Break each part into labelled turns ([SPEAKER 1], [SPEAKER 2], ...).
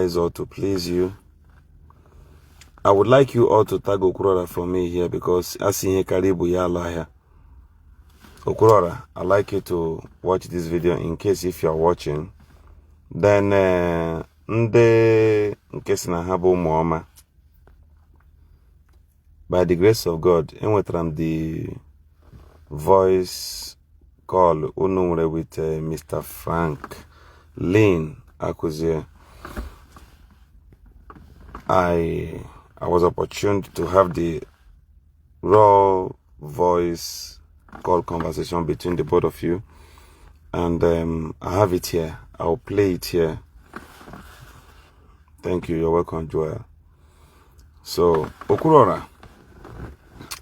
[SPEAKER 1] nice or to please you, I would like you all to tag Okwuluora for me here, because I see here karibu ya Allah here. Okwuluora, I'd like you to watch this video in case if you're watching. Then in case na habo muoma, by the grace of God, I'm the voice call unumre with Mr. Franklin Akuzie. I was opportuned to have the raw voice call conversation between the both of you, and I have it here. I'll play it here. Thank you. You're welcome, Joel. So, Okwuluora,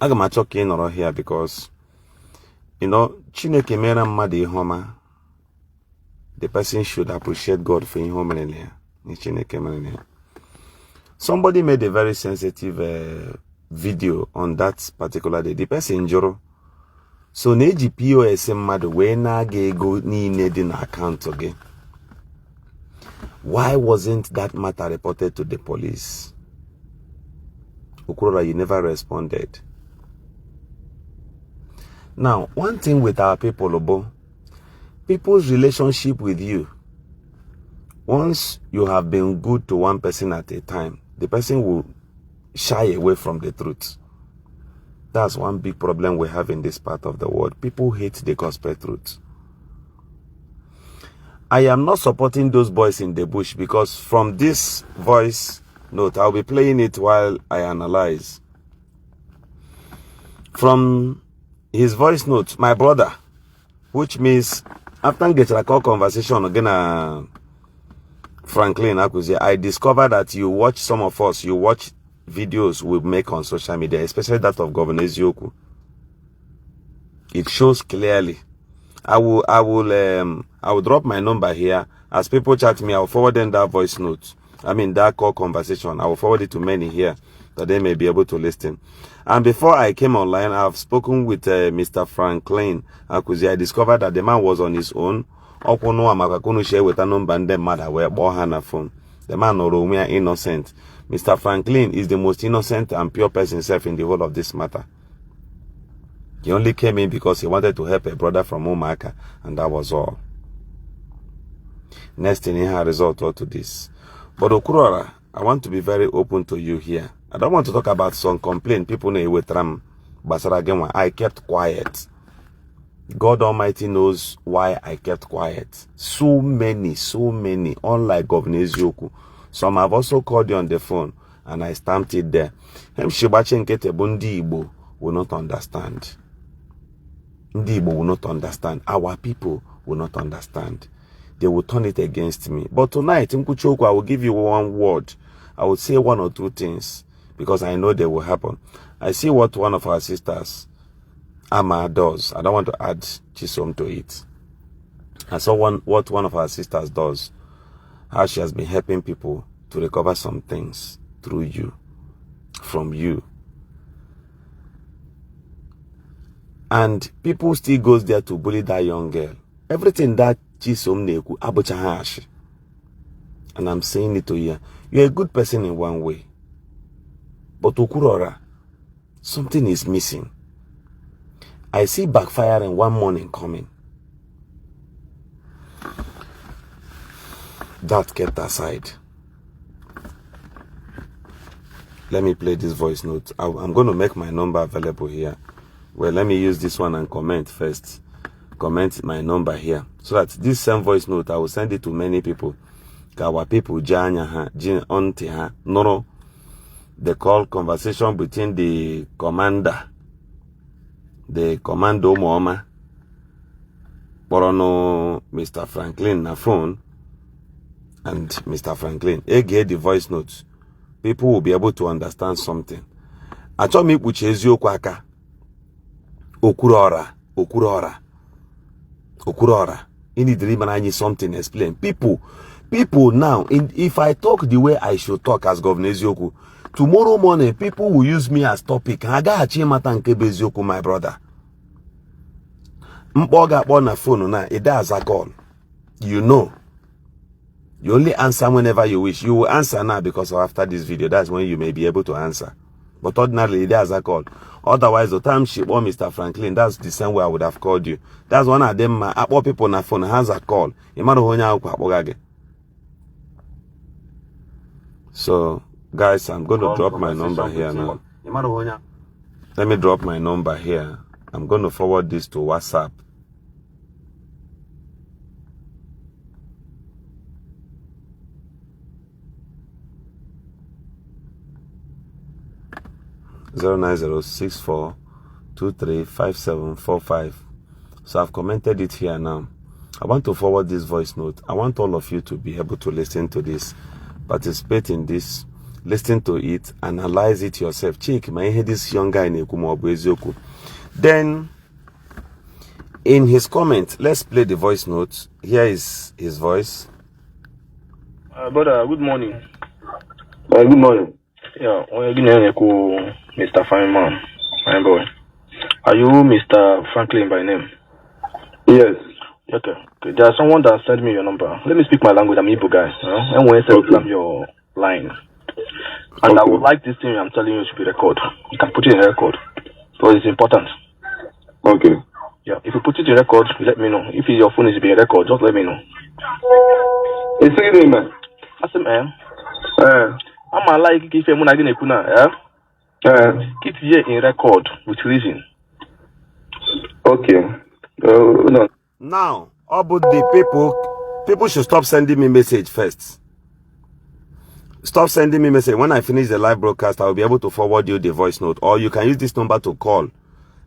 [SPEAKER 1] I'm going to talk in here because, you know, Chineke mera mmadu ihoma. The person should appreciate God for ihoma. Somebody made a very sensitive video on that particular day. The person joro. So neji POS mmadu we na ga ego niile dị na account again. Why wasn't that matter reported to the police? Okwuluora, you never responded. Now, one thing with our people, Obo, people's relationship with you, once you have been good to one person at a time, the person will shy away from the truth. That's one big problem we have in this part of the world. People hate the gospel truth. I am not supporting those boys in the bush, because from this voice note, I'll be playing it while I analyze. From his voice note, my brother, which means after getting a call conversation again, Franklin Akuzie, I discovered that you watch some of us, you watch videos we make on social media, especially that of Governor Ezioku. It shows clearly. I will drop my number here. As people chat me, I will forward them that voice note. I mean that call conversation. I will forward it to many here that they may be able to listen. And before I came online, I've spoken with Mr. Franklin Akuzie. I discovered that the man was on his own. Share with a number and then mother where Bohana phone. The man no innocent. Mr. Franklin is the most innocent and pure person himself in the whole of this matter. He only came in because he wanted to help a brother from Omaka, and that was all. Next thing, he had result to this. But Okwuluora, I want to be very open to you here. I don't want to talk about some complaint. People know with Ram Basaragenwa. I kept quiet. God Almighty knows why I kept quiet. So many, unlike Governor Ezioku. Some have also called you on the phone, and I stamped it there. Ndi Igbo will not understand. Ndi Igbo will not understand. Our people will not understand. They will turn it against me. But tonight, Nkuchoku, I will give you one word. I will say one or two things, because I know they will happen. I see what one of our sisters, Ama, does. I don't want to add Chisom to it. I saw what one of our sisters does. How she has been helping people to recover some things through you, from you. And people still goes there to bully that young girl. Everything that Chisom neku abuchahashi. And I'm saying it to you. You're a good person in one way. But Okwuluora, something is missing. I see backfiring one morning coming. That kept aside. Let me play this voice note. I'm going to make my number available here. Well, let me use this one and comment first. Comment my number here. So that this same voice note, I will send it to many people. Our people, no, the call conversation between the commander, the commando Moama, Borono, Mr. Franklin na phone, and Mr. Franklin. Again, the voice notes. People will be able to understand something. I told me which is your kwaka. Okwuluora. In the dream and I need something explain. People now, if I talk the way I should talk as Governor Ezioku, tomorrow morning people will use me as topic. I got Ezioku, my brother. Mpoga on a phone now, it does a call. You know. You only answer whenever you wish. You will answer now because after this video, that's when you may be able to answer. But ordinarily, there's a call. Otherwise, the time she or Mr. Franklin, that's the same way I would have called you. That's one of them. Apple people on the phone has a call. So, guys, I'm going to drop my number here now. Let me drop my number here. I'm going to forward this to WhatsApp. (09064235745). So I've commented it here now. I want to forward this voice note. I want all of you to be able to listen to this, participate in this, listen to it, analyze it yourself. Check my head, this young guy in Ekumo. Then in his comment, let's play the voice note. Here is his voice.
[SPEAKER 2] Brother, good morning.
[SPEAKER 3] Good morning.
[SPEAKER 2] Yeah, Mr. Fine Man, fine boy. Are you Mr. Franklin by name?
[SPEAKER 3] Yes.
[SPEAKER 2] Okay. There's someone that sent me your number. Let me speak my language. I'm Igbo guy. And when I said your line, and I would like this thing I'm telling you to be recorded. You can put it in record because it's important.
[SPEAKER 3] Okay.
[SPEAKER 2] Yeah. If you put it in record, let me know. If your phone is being recorded, just let me know.
[SPEAKER 3] It's okay, man.
[SPEAKER 2] That's it, man. I'm like if I'm not going to keep here in record with reason.
[SPEAKER 3] Okay. No.
[SPEAKER 1] Now, about the people should stop sending me message first. Stop sending me message. When I finish the live broadcast, I'll be able to forward you the voice note, or you can use this number to call.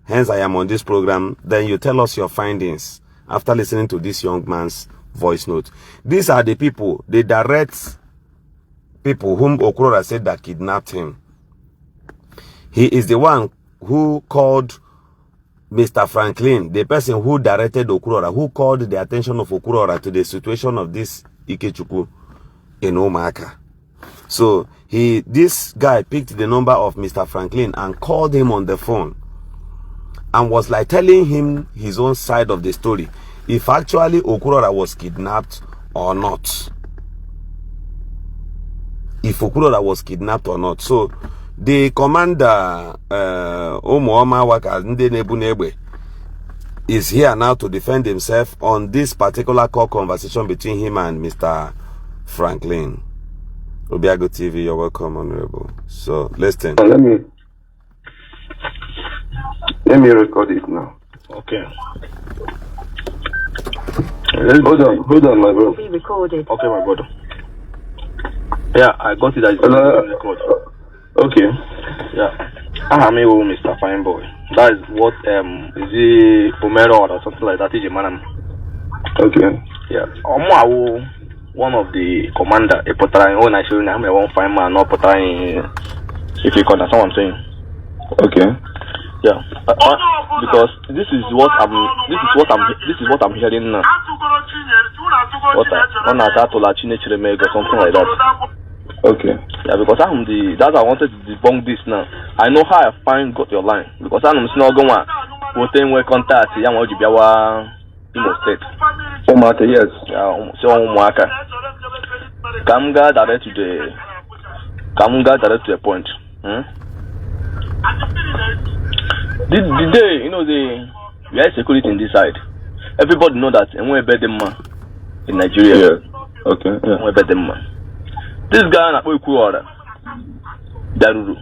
[SPEAKER 1] Hence, I am on this program. Then you tell us your findings after listening to this young man's voice note. These are the people, the direct people whom Okwuluora said that kidnapped him. He is the one who called Mr. Franklin, the person who directed Okwuluora, who called the attention of Okwuluora to the situation of this Ikechukwu in Omaka. So this guy picked the number of Mr. Franklin and called him on the phone and was like telling him his own side of the story, if actually Okwuluora was kidnapped or not. If Okwuluora was kidnapped or not. So the commander is here now to defend himself on this particular call conversation between him and Mr. Franklin. Obiago TV, you're welcome, Honorable. So listen.
[SPEAKER 3] Let me record it now.
[SPEAKER 2] Okay.
[SPEAKER 3] Hold on, my bro.
[SPEAKER 2] Be recorded. Okay, my brother. Yeah, I got it. Record.
[SPEAKER 3] Okay.
[SPEAKER 2] Yeah. I'm Mr. Fine Boy. That is what is it Pomero or something like that is man.
[SPEAKER 3] Okay.
[SPEAKER 2] Yeah. One of the commander a pottery I show you I'm one fine man, not pottery if you understand what I'm saying.
[SPEAKER 3] Okay.
[SPEAKER 2] Yeah. Because this is what I'm hearing now. Something like that.
[SPEAKER 3] Okay.
[SPEAKER 2] Yeah, because that's I wanted to debunk this now. I know how I got your line because I'm not going to contact Imo State.
[SPEAKER 3] Yes.
[SPEAKER 2] Yeah, so come direct to the point. The day, we have security in this side. Everybody know that and we're better man in Nigeria.
[SPEAKER 3] Yeah. Okay. Yeah.
[SPEAKER 2] We're better man. This guy na Okwuluora Daruru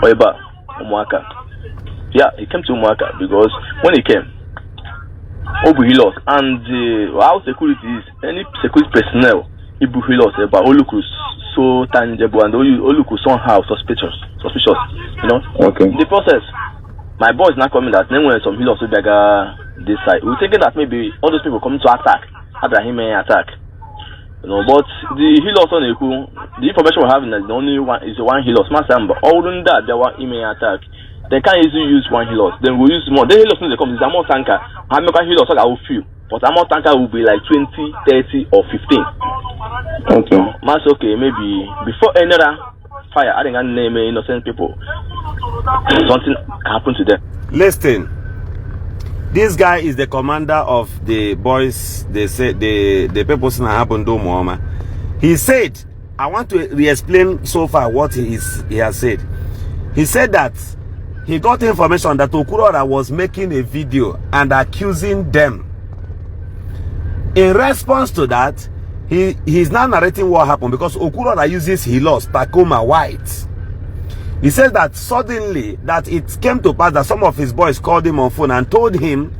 [SPEAKER 2] Oeba Umuaka. Yeah, he came to Umuaka because when he came, he lost, and our security is any security personnel he lost about Oluku so tangible and Oluku somehow suspicious, you know.
[SPEAKER 3] Okay.
[SPEAKER 2] The process, my boy is not coming that then when some healers this side, we're thinking that maybe all those people coming to attack, after him may attack. You know, but the healers on the information we're having is the only one is one healers. But all than that, there were email attack. They can't easily use one healers. Then we'll use more. The healers when they come is a more tanker. How many healers I will feel? But a more tanker will be like 20, 30, or 15.
[SPEAKER 3] Okay.
[SPEAKER 2] That's okay. Maybe before another fire, I think I name innocent people. Something happened to them.
[SPEAKER 1] Listen. This guy is the commander of the boys. They say the people in Habundo Muhammad. He said, I want to re-explain so far what he has said. He said that he got information that Okwuluora was making a video and accusing them. In response to that, he's now narrating what happened because Okwuluora uses Hilos, Takoma, White. He says that suddenly that it came to pass that some of his boys called him on phone and told him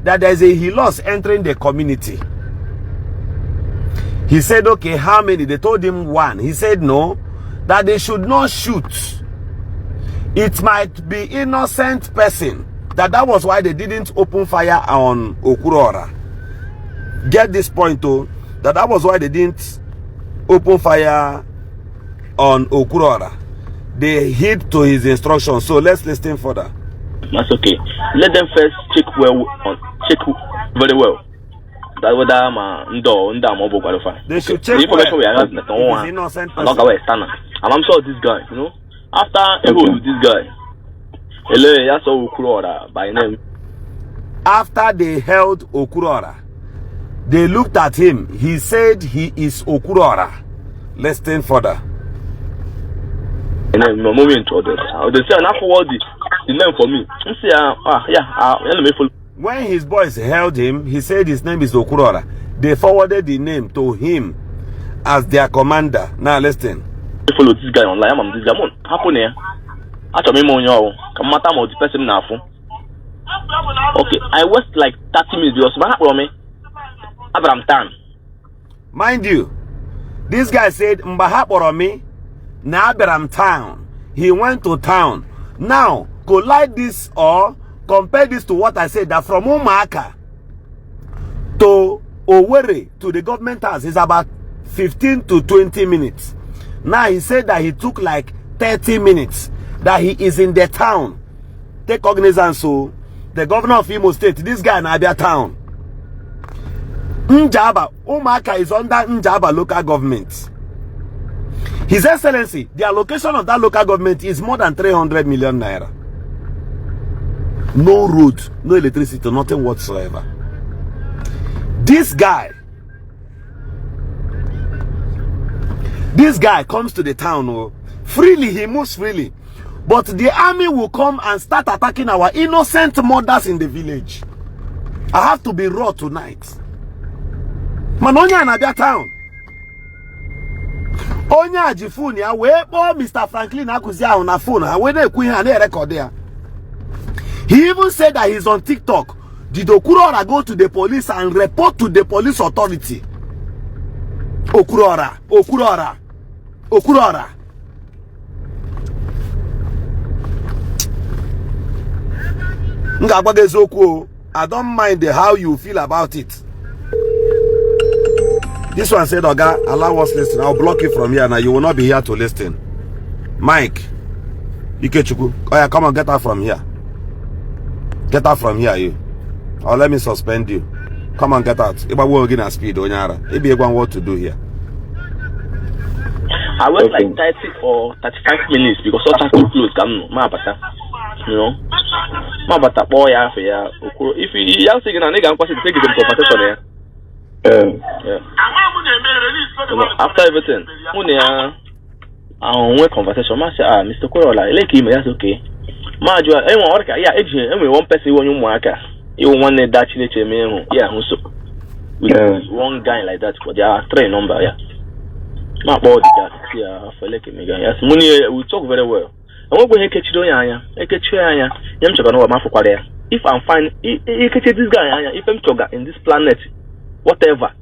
[SPEAKER 1] that there's a Hilos entering the community. He said, okay, how many? They told him 1. He said no, that they should not shoot. It might be innocent person. That was why they didn't open fire on Okwuluora. Get this point though, that was why they didn't open fire on Okwuluora. They heed to his instructions. So let's listen further.
[SPEAKER 2] That's okay. Let them first check very well. That whether
[SPEAKER 1] they should check the
[SPEAKER 2] information we are innocent person. And I'm sure this guy, you know, after with this guy, that's Okwuluora by name.
[SPEAKER 1] After they held Okwuluora, they looked at him. He said he is Okwuluora. Listen further.
[SPEAKER 2] And then no moment or this. They say enough forward the name for me.
[SPEAKER 1] When his boys held him, he said his name is Okwuluora. They forwarded the name to him as their commander. Now listen.
[SPEAKER 2] They follow this guy online. I'm this guy. Happen here. Actually, come matter more the person now. Okay, I was like 30 minutes because what happened me? Abraham Tan.
[SPEAKER 1] Mind you, this guy said Mbahaporomi na Abraham Town. He went to town. Now, collide this or compare this to what I said, that from Umuaka to Owerri to the government house is about 15 to 20 minutes. Now he said that he took like 30 minutes, that he is in the town. Take cognizance. So the governor of Imo State, this guy in Abia town. Njaba, Umuaka is under Njaba local government. His Excellency, the allocation of that local government is more than 300 million naira. No road, no electricity, nothing whatsoever. This guy comes to the town freely, he moves freely. But the army will come and start attacking our innocent mothers in the village. I have to be raw tonight. Manonya and Abia town. Onya Jifunia, where Mr. Franklin Akuzia on a phone, when they queen and they record there. He even said that he's on TikTok. Did Okwuluora go to the police and report to the police authority? Okwuluora. I don't mind how you feel about it. This one said, Oga, allow us listen. I'll block you from here now. You will not be here to listen. Mike, Ikechuku, oh yeah, come on, get out from here. Get out from here, you. Or let me suspend you. Come on, get out. If I will again at speed, Onyara. If you want what to do here.
[SPEAKER 2] I went like 30 or 35 minutes because all time to close. You know, boy, if you are saying a nigga, I'm going to take them conversation there. Yeah. After everything, I went conversation. Mr. Okwuluora, like him, that's okay. Major, one person when you marker, you want that with one guy like that, but there are 3 numbers. Yeah, my body that for like me. Yes, money we talk very well. I won't go here catch if I'm fine, you catch this guy. If I'm in this planet, whatever,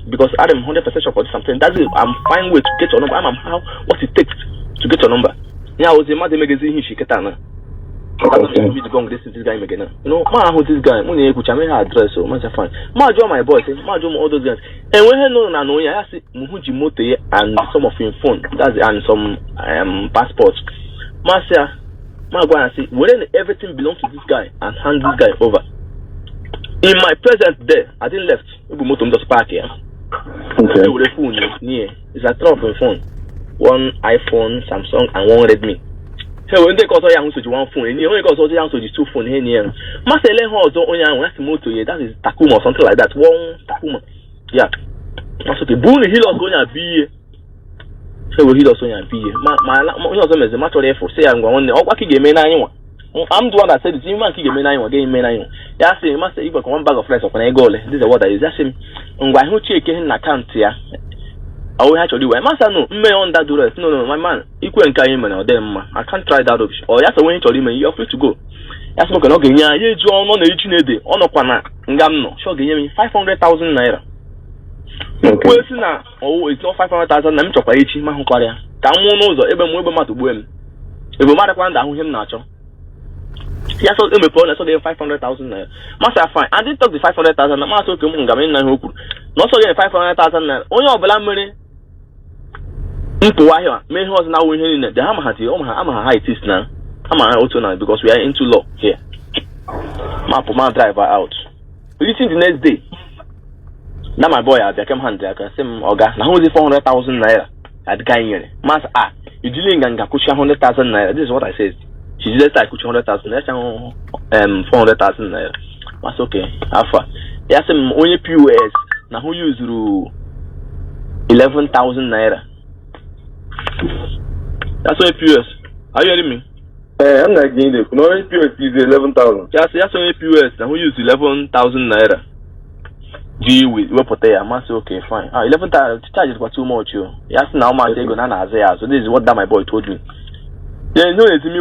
[SPEAKER 2] because I'm 100% sure for something. That's it. I'm fine with to get your number. I'm how what it takes to get your number. Yeah, I was a mother magazine. She get on. This is this guy again. You know, who this guy? Money which I may have address. So much fine. My boy, my all those guys. And when I know, I see Muhuji Mote and some of your phone. That's and some passports. Marcia, my boy, I see. When everything belongs to this guy and hand this guy over. In my presence there, I didn't left. We go to the park here. Okay. With the phone near. It's a 12 phone. One iPhone, Samsung, and one Redmi. Hey, when they call so young so you one phone, and you only got so young so you two phone here. Masele Hozo on young, that's moto, that is Takuma or something like that. One Takuma. Yeah. That's okay. Boon, he lost on your be. So he lost on your be. My is a matter of for say I'm going to what game in anyone. I'm the one that said the man game in anyone, game in anyone. Yeah, say, Master, you got one bag of rice of an egg. This is what I is. That's him. And why who check in account here? I will actually do. Master, no, me on that do rest. No, my man. Equal and carry man or them. I can't try that option. Or that's a way to him. You're free to go. That's not going to get you. You on the day. On a pana. Ngam sure give me 500,000 naira. Okay. Oh, it's not 500,000. I'm talking about man who carry. Come on, no, even more about to win. If we matter one that who him natural. Yes, so me phone. So they 500,000 naira. Master, fine. I did talk the 500,000. Master, come on, gamin na hoku. Not so get 500,000 naira. Only of money. Into why here? Me was now we hearing the Hamahati. I'm a high test now. I'm a auto now because we are into law here. My driver out. Listen the next day. Now my boy I became hand I can say Oga. Now who's the 400,000 naira at guy here? Mas you dealing and kusha 100,000 naira. This is what I said. She just like kusha 100,000 naira. 400,000 naira. That's okay. Alpha. Yes, only POS. Now who use 11,000 naira. That's only POS. Are you hearing me?
[SPEAKER 3] I'm not getting it. No, POS is 11,000.
[SPEAKER 2] That's only POS. Now who use 11,000 naira? G with Wapotaya. I must say, okay, fine. 11,000 charges were too much. Yes, now my take on Anazea. So this is what that my boy told me. Then you know it's me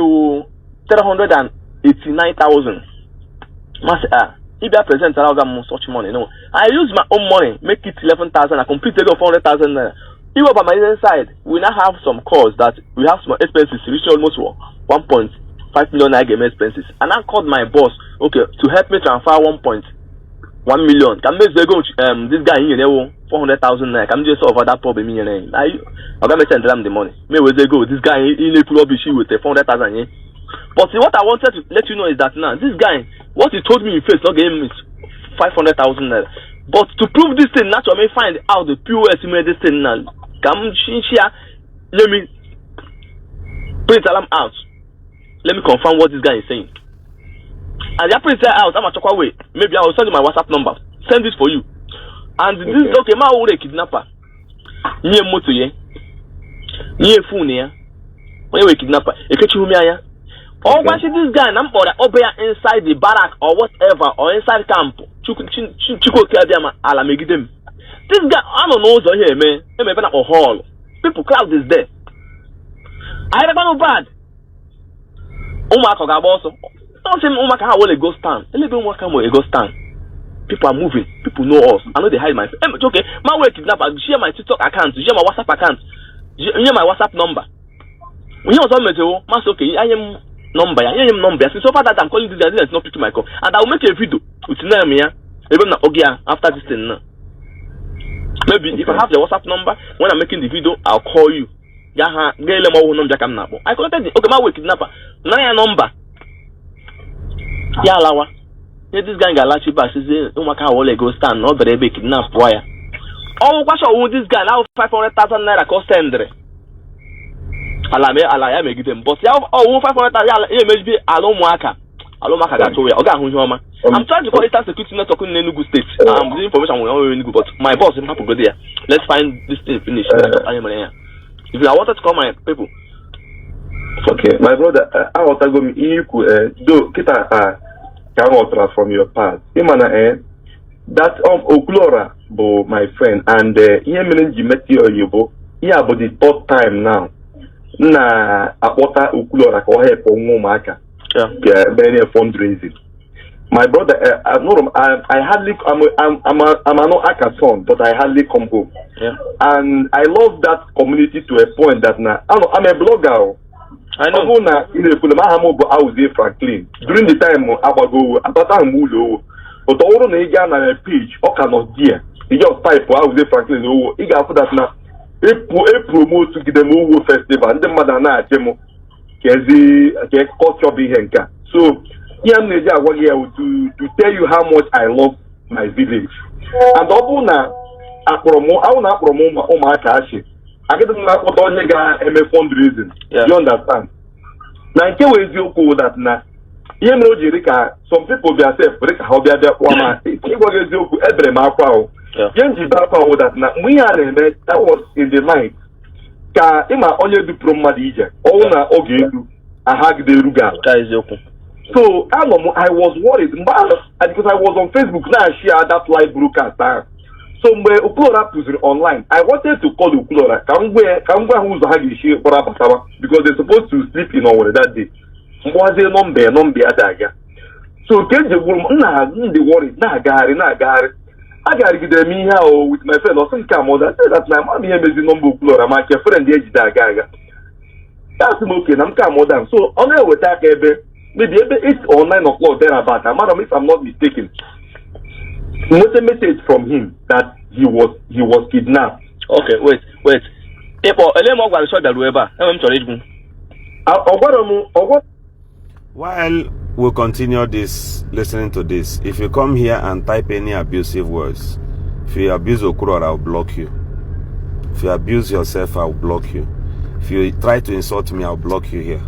[SPEAKER 2] 389,000. Must if I present around such money, no. I use my own money, make it 11,000. I complete it 400,000 naira. Even by my side, we now have some costs that we have some expenses reaching almost 1.5 million naira expenses. And I called my boss, okay, to help me transfer 1.1 million. Can we go this guy in 400,000 naira? Can we just solve that problem in I got to send them the money. Maybe they go, this guy in a rubbish with 400,000. But see, what I wanted to let you know is that now this guy, what he told me in face, not game is 500,000 naira. But to prove this thing, not to me find out the POS made this thing now. Come here, let me print alarm out. Let me confirm what this guy is saying. And I print out, I'm a talk away. Maybe I will send you my WhatsApp number. Send this for you. And this is okay, my old kidnapper. Near motor, yeah. Near phone, yeah. When you kidnapper, you catch me, yeah. Or why should this guy number inside the barrack or whatever, or inside camp? Ala Igbo. This guy, I don't know here, man. He may be a hall. People crowd is there. I don't know bad. Umaka also. Don't say Umaka how will a ghost stand. A little more come a ghost stand. People are moving. People know us. I know they hide my face. Okay, my way kidnap. Share my TikTok account. Share my WhatsApp account. Share my WhatsApp number. When you also met you, Master, okay, I am number. I am number. So far that I'm calling this guy, it's not picking my call. And I will make a video with name here. Even after this thing now. Maybe if I have the WhatsApp number, when I'm making the video, I'll call you. I contacted okay, my way kidnapper. Now your number. Yeah, Lawa. This guy got latchy back. Says, "Oh my God, will go stand? No, but they be kidnapped. Why? Oh, what's all this guy now? 500,000 naira cost tendre. Ala me give them. But yeah, 500,000. Yeah, maybe Alomaka got to where. Okay, I'm trying to call it as security network in Enugu State. The information will only Enugu, but my boss will have to go there. Let's find this thing finished. If you wanted to call my people.
[SPEAKER 3] Okay, my brother, I want to go do kita can transform your past. That Okwuluora bo my friend and here meaning Jimetio Yobo. Yeah, but the third time now. Na apota Okwuluora ko help umaka. Yeah, many fundraising. My brother, I hardly I'm an Aka-son, but I hardly come home.
[SPEAKER 2] Yeah.
[SPEAKER 3] And I love that community to a point that now I'm a blogger. I know. I was there Franklin during the time Abago Abata Mulo, but all on a page or cannot dear. He just type I was there Franklin. He got that now. He promote to get them over festival and the Madana Jemo Kezi culture behenka. So to tell you how much I love my village. And I want to promote my cash. I get them not fundraising. You understand? na nke wee eziokwu that na ihe mere o jiri ka some people bịa sef dị ka ha bịa kpọọ ma ịgwa gị eziokwu ebere m akwa ahụ ihe njide akwa ahụ that na mgbe ihe a na-eme that was in the night ka ịma onye dupụrụ mmadụ ije ọnwụ na oge elu ahagide erughị ala. So I was worried because I was on Facebook now share that live broadcast. So when Okwuluora put online, I wanted to call Okwuluora because they're supposed to sleep in over that day. So Kenji worried, I gotta get them in here with my friend or some camera. I said that my mom here is the number of Okwuluora, my friend the edge. That's okay, I'm calm down. So on the attack maybe 8 or 9 o'clock thereabout. Madam, if I'm not mistaken, we got a message from him that he was kidnapped. Okay, wait.
[SPEAKER 1] While we'll continue this, listening to this, if you come here and type any abusive words, if you abuse Okwuluora, I'll block you. If you abuse yourself, I'll block you. If you try to insult me, I'll block you here.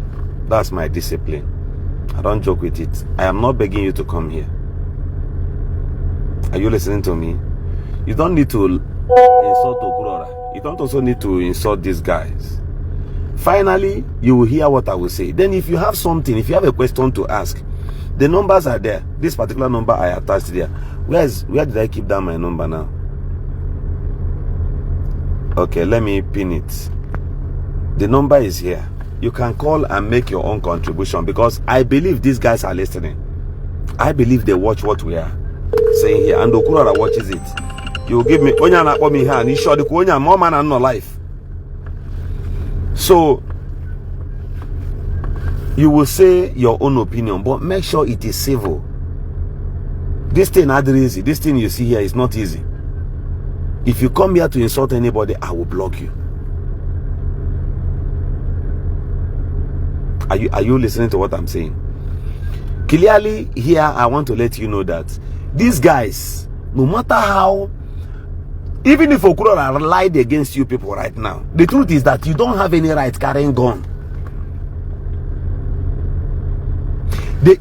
[SPEAKER 1] That's my discipline. I don't joke with it. I am not begging you to come here. Are you listening to me? You don't need to insult Okwuluora. You don't also need to insult these guys. Finally, you will hear what I will say. Then if you have something, if you have a question to ask, the numbers are there. This particular number I attached there. Where did I keep down my number now? Okay, let me pin it. The number is here. You can call and make your own contribution because I believe these guys are listening. I believe they watch what we are saying here, and Okwuluora watches it. You will give me onya na akpọ me here and sure the onya more man and no life. So you will say your own opinion, but make sure it is civil. This thing not easy. This thing you see here is not easy. If you come here to insult anybody, I will block you. Are you listening to what I'm saying? Clearly, here I want to let you know that these guys, no matter how, even if Okwuluora lied against you people right now, the truth is that you don't have any right carrying gun. The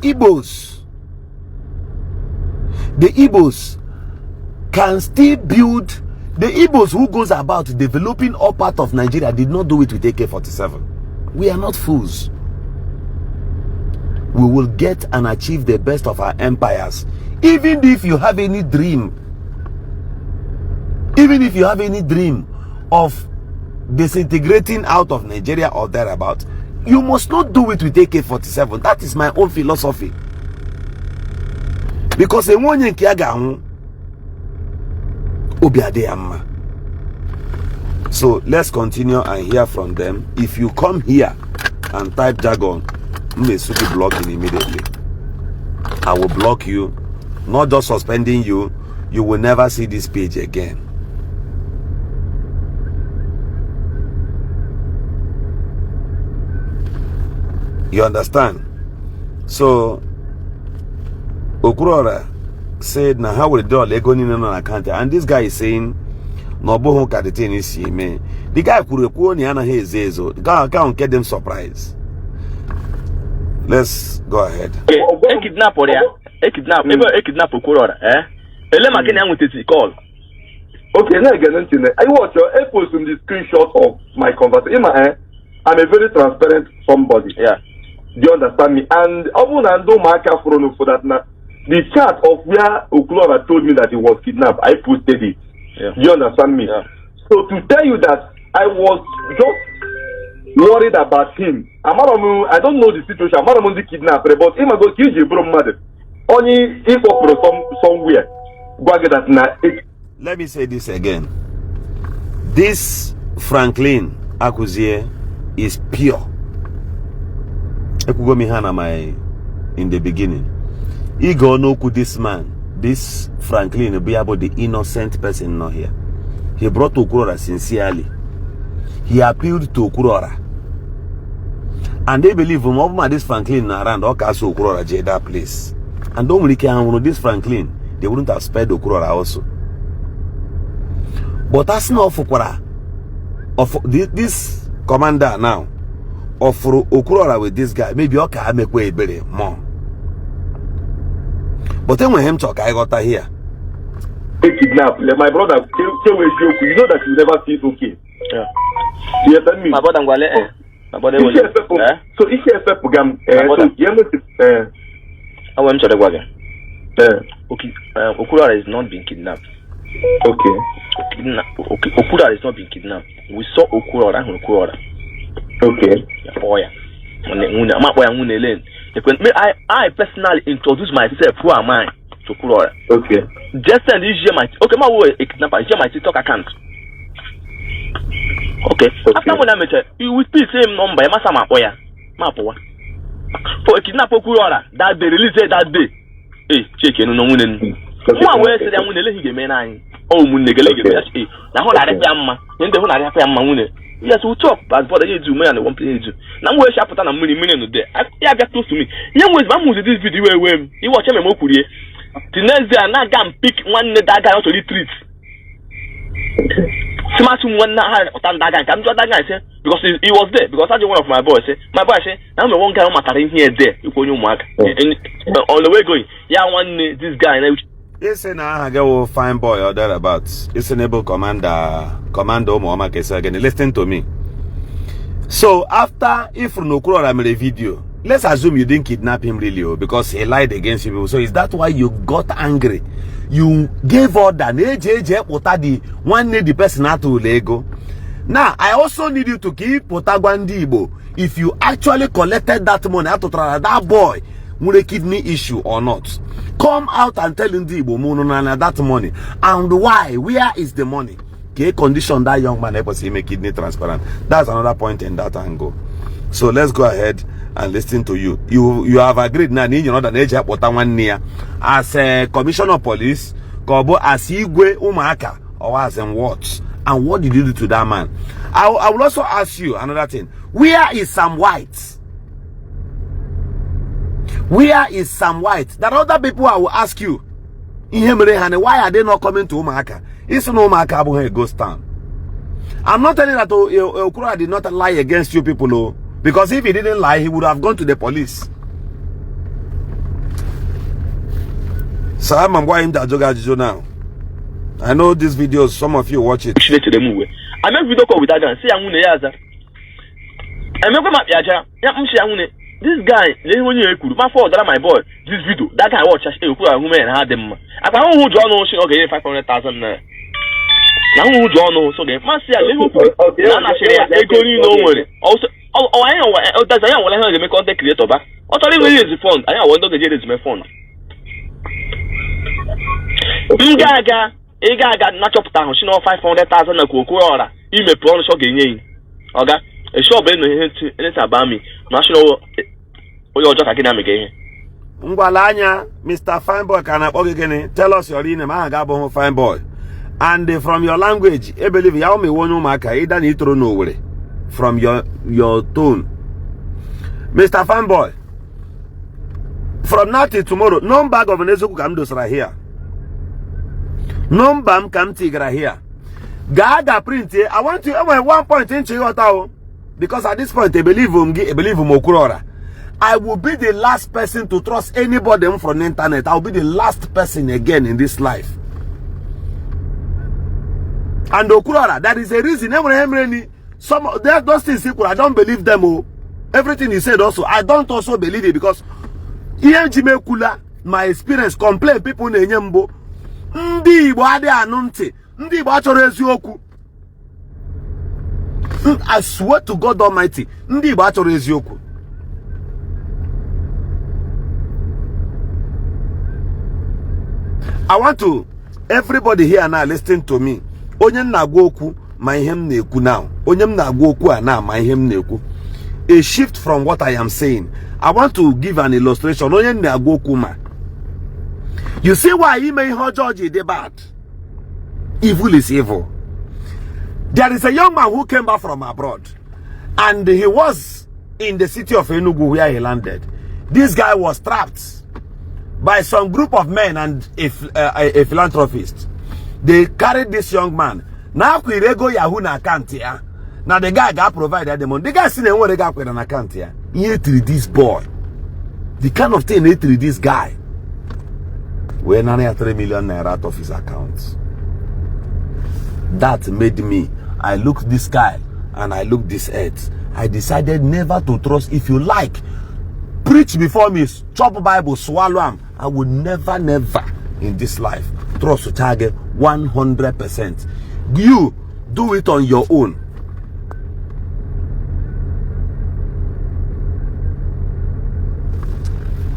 [SPEAKER 1] Igbos can still build. The Igbos who goes about developing all part of Nigeria did not do it with AK-47. We are not fools. We will get and achieve the best of our empires. Even if you have any dream, of disintegrating out of Nigeria or thereabout, you must not do it with AK-47. That is my own philosophy. Because so let's continue and hear from them. If you come here and type jargon, may be blocking immediately. I will block you, not just suspending you. You will never see this page again. You understand? So Okwuluora said, "Now how will the dollar go in on account?" And this guy is saying, "No boho kadete ni si me." The guy could ni ana hezezo. Can't get them surprised. Let's go ahead.
[SPEAKER 2] Kidnap Okwuluora. Ele makene anwetesi call.
[SPEAKER 3] Okay, now again, I watch your post in the screenshot of my conversation. I'm a very transparent somebody. Yeah. Do you understand me? And I do mark for that now. The chat of where Okwuluora told me that he was kidnapped, I posted it. Yeah. Do you understand me? Yeah. So to tell you that I was just worried about him. I don't know the situation. I'm not the kidnapper, but him I go kill you, bro, mother. Only if somewhere.
[SPEAKER 1] Let me say this again. This Franklin Akuzie is pure. In the beginning, Igbo no could this man, this Franklin, be about the innocent person not here. He brought Okwuluora sincerely. He appealed to Okwuluora, and they believe him. This Franklin around all castle Okwuluora that place, and don't really care this Franklin. They wouldn't have spared Okwuluora also. But that's not for Okwuluora. Of this commander now offer Okwuluora with this guy, maybe okay, make way better more. But then when him talk, I got here.
[SPEAKER 3] Kidnap. My brother, you know that you never feel okay.
[SPEAKER 2] Yeah.
[SPEAKER 3] Yes, I mean.
[SPEAKER 2] My brother, my brother,
[SPEAKER 3] so if you have a program,
[SPEAKER 2] I went to the wagon. Okay, Okwuluora is not being kidnapped.
[SPEAKER 3] Okay.
[SPEAKER 2] Okwuluora is not being kidnapped. We saw Okwuluora.
[SPEAKER 3] Okay.
[SPEAKER 2] Oh yeah. I personally introduce myself. Who am I to Okwuluora?
[SPEAKER 3] Okay.
[SPEAKER 2] Just send this year my my way a kidnapper. Share my TikTok account. Okay. After when I met her, you will speak same number. For a kidnapper Okwuluora, that they release it that day. Hey, check no winning. One way say I'm winning. He may nine. Oh, Munegale. Now, what I am, then the one I have a yes, we talk, but what you do, man, one play you. Now, where shall put on a million a day? I got close to me. Young was my movie this video where you watch him a mokurie. The next day, I now can pick one that guy out to retreat. Smart one now had that guy. Come to that guy, say, because he was there, because that's one of my boys. My boy say, now the one guy on my here there, you call you mark. On the way going, yeah, one this guy.
[SPEAKER 1] Yes, and I go fine boy or thereabouts. It's an able commando Muhammad Kesa again. Listen to me. So after if Okwuluora made a video, let's assume you didn't kidnap him really, because he lied against you. So is that why you got angry? You gave order. One need the person out to Lego. Now I also need you to keep Igbo. If you actually collected that money out to try that boy with a kidney issue or not. Come out and tell Igbo that money and why. Where is the money? Okay, condition that young man help us make kidney transparent. That's another point in that angle. So let's go ahead and listen to you. You have agreed now. You know that age one near as a commissioner of police, as Igwe Umaka or as in what? And what did you do to that man? I will also ask you another thing. Where is Sam White? Where is Sam White? That other people I will ask you, why are they not coming to Umaka? It's no Umaka a ghost town. I'm not telling that Okwuluora did not lie against you people, because if he didn't lie, he would have gone to the police. So I'm going to Joga now. I know this video, some of you watch it.
[SPEAKER 2] I make video call with that guy. Say I'm gonna I make my yaja. This guy, my fault that my boy. This video, that guy watch Okwuluora woman had them. I can't who draw no she okay 500,000. Now who draw no so they must say also I know that's I want to make content creator back. What are you use the phone? I want to get my phone. Got not up down, she know 500,000 Okwuluora. You may promise again. Okay. A shop in it's about me. National
[SPEAKER 1] Ngwalanya, Mr. Fineboy can tell us your name. I got a fine boy. And from your language, I believe you may want to make either need to know where from your tone. Mr. Fineboy, from now till tomorrow, no bag of Nezuku Kamdos right here. No bam come tigra here. Gaga print here. I want to have 1 point in Chihuahua. Because at this point, I believe Okwuluora. I will be the last person to trust anybody from the internet. I will be the last person again in this life. And Okwuluora, that is a reason. Some of those things, I don't believe them. Oh. Everything he said also, I don't also believe it because my experience complain people in Nyembo. Ndi Igbo ade anunti. Ndi Igbo achoro eziokwu. I swear to God Almighty, Ndi Igbo achoro eziokwu. I want to everybody here now listen to me. Onye na-agwa okwu ma ihe m na-ekwu now. Onye m na-agwa okwu a na ma ihe m na-ekwu. A shift from what I am saying. I want to give an illustration. Onye na-agwa okwu ma. You see why he may judge the bad. Evil is evil. There is a young man who came back from abroad. And he was in the city of Enugu where he landed. This guy was trapped by some group of men and a philanthropist. They carried this young man. Now we go Yahoo account here. Now the guy got provided the money. The guy seen where they got with an account here. He treat this boy. The kind of thing he treat this guy. Where 3 million naira out of his account. That made me. I looked this guy and I looked this earth. I decided never to trust. If you like, preach before me, chop Bible, swallow them. I would never in this life trust to target 100%. You do it on your own.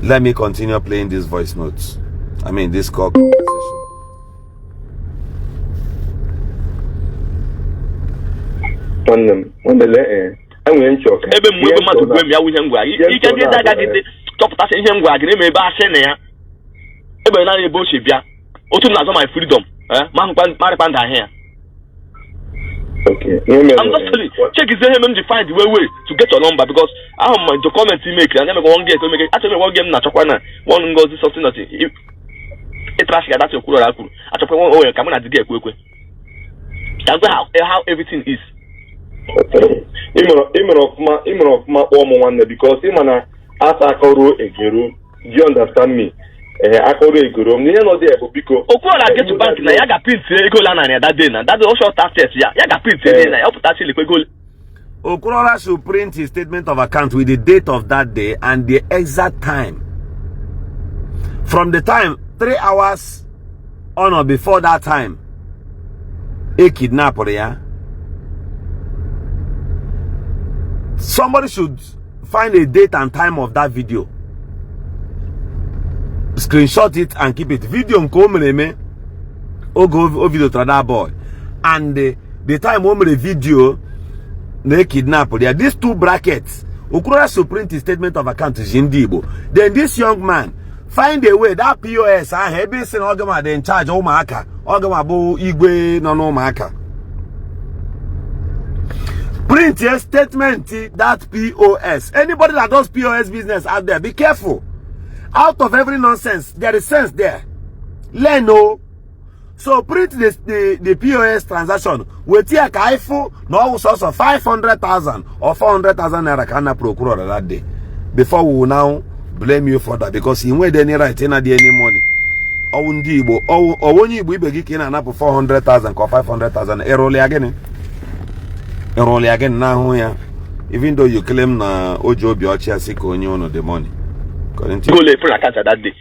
[SPEAKER 1] Let me continue playing these voice notes. I mean, this call conversation.
[SPEAKER 2] My freedom. Okay. I'm just telling you, check his name and find the way to get your number because I have my document to make. I never go on get to make it. Actually, one game not one goes something that it trash that's your cool. I took one oh come on at the get quick. That's how everything is. Even of my one because him and I do you understand me? Okwuluora get to bank na yaga print ego la na that day na that also tax test ya yaga print na help tax le ego.
[SPEAKER 1] Okwuluora should print his statement of account with the date of that day and the exact time. From the time 3 hours on or before that time, a kidnapper, yeah. Somebody should find a date and time of that video. Screenshot it and keep it. Video me go video to that boy. And the time the video they kidnap there. These two brackets. Okwuluora should print his statement of account to Igbo. Then this young man find a way that POS I have been saying Ogama they in charge Omaka. Ogama bo Igwe no Omaka. Print your statement that POS. Anybody that does POS business out there, be careful. Out of every nonsense, there is sense there. Learn no. So print the POS transaction with your kaifu no source of 500,000 or 400,000 naira can procure that day. Before we will now blame you for that because he went any right in any money. Or when you begin and up 400,000 or 500,000 errorly again. Errorly again now here. Even though you claim na Ojo Biochia sick on you the money.
[SPEAKER 2] Go lay for a cat that day.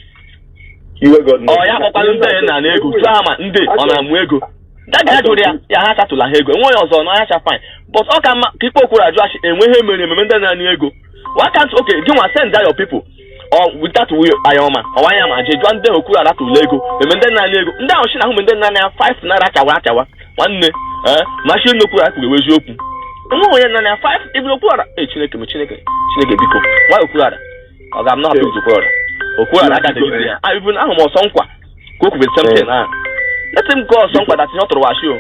[SPEAKER 2] You got no. Oh, yeah, and ego, drama, on a muego. That guy go there, yeah, to la hego. One was on I shall find. But okay, people could address and we him remember an ego. Why can't okay, you want send that your people? Or with that way, Ioma, or I am a J1 day who could have to Lego. Remember Lego. Now she now and then 5 Naraka, 1 day, machine no could have to be open. No, 5 even Okwuluora. Chineke, Biko. Why Okwuluora? I'm not happy to Okwuluora. Okwuluora got the idea. I even know more Sonkwa. Cook with something. Let him go Sonkwa that's not to wash you.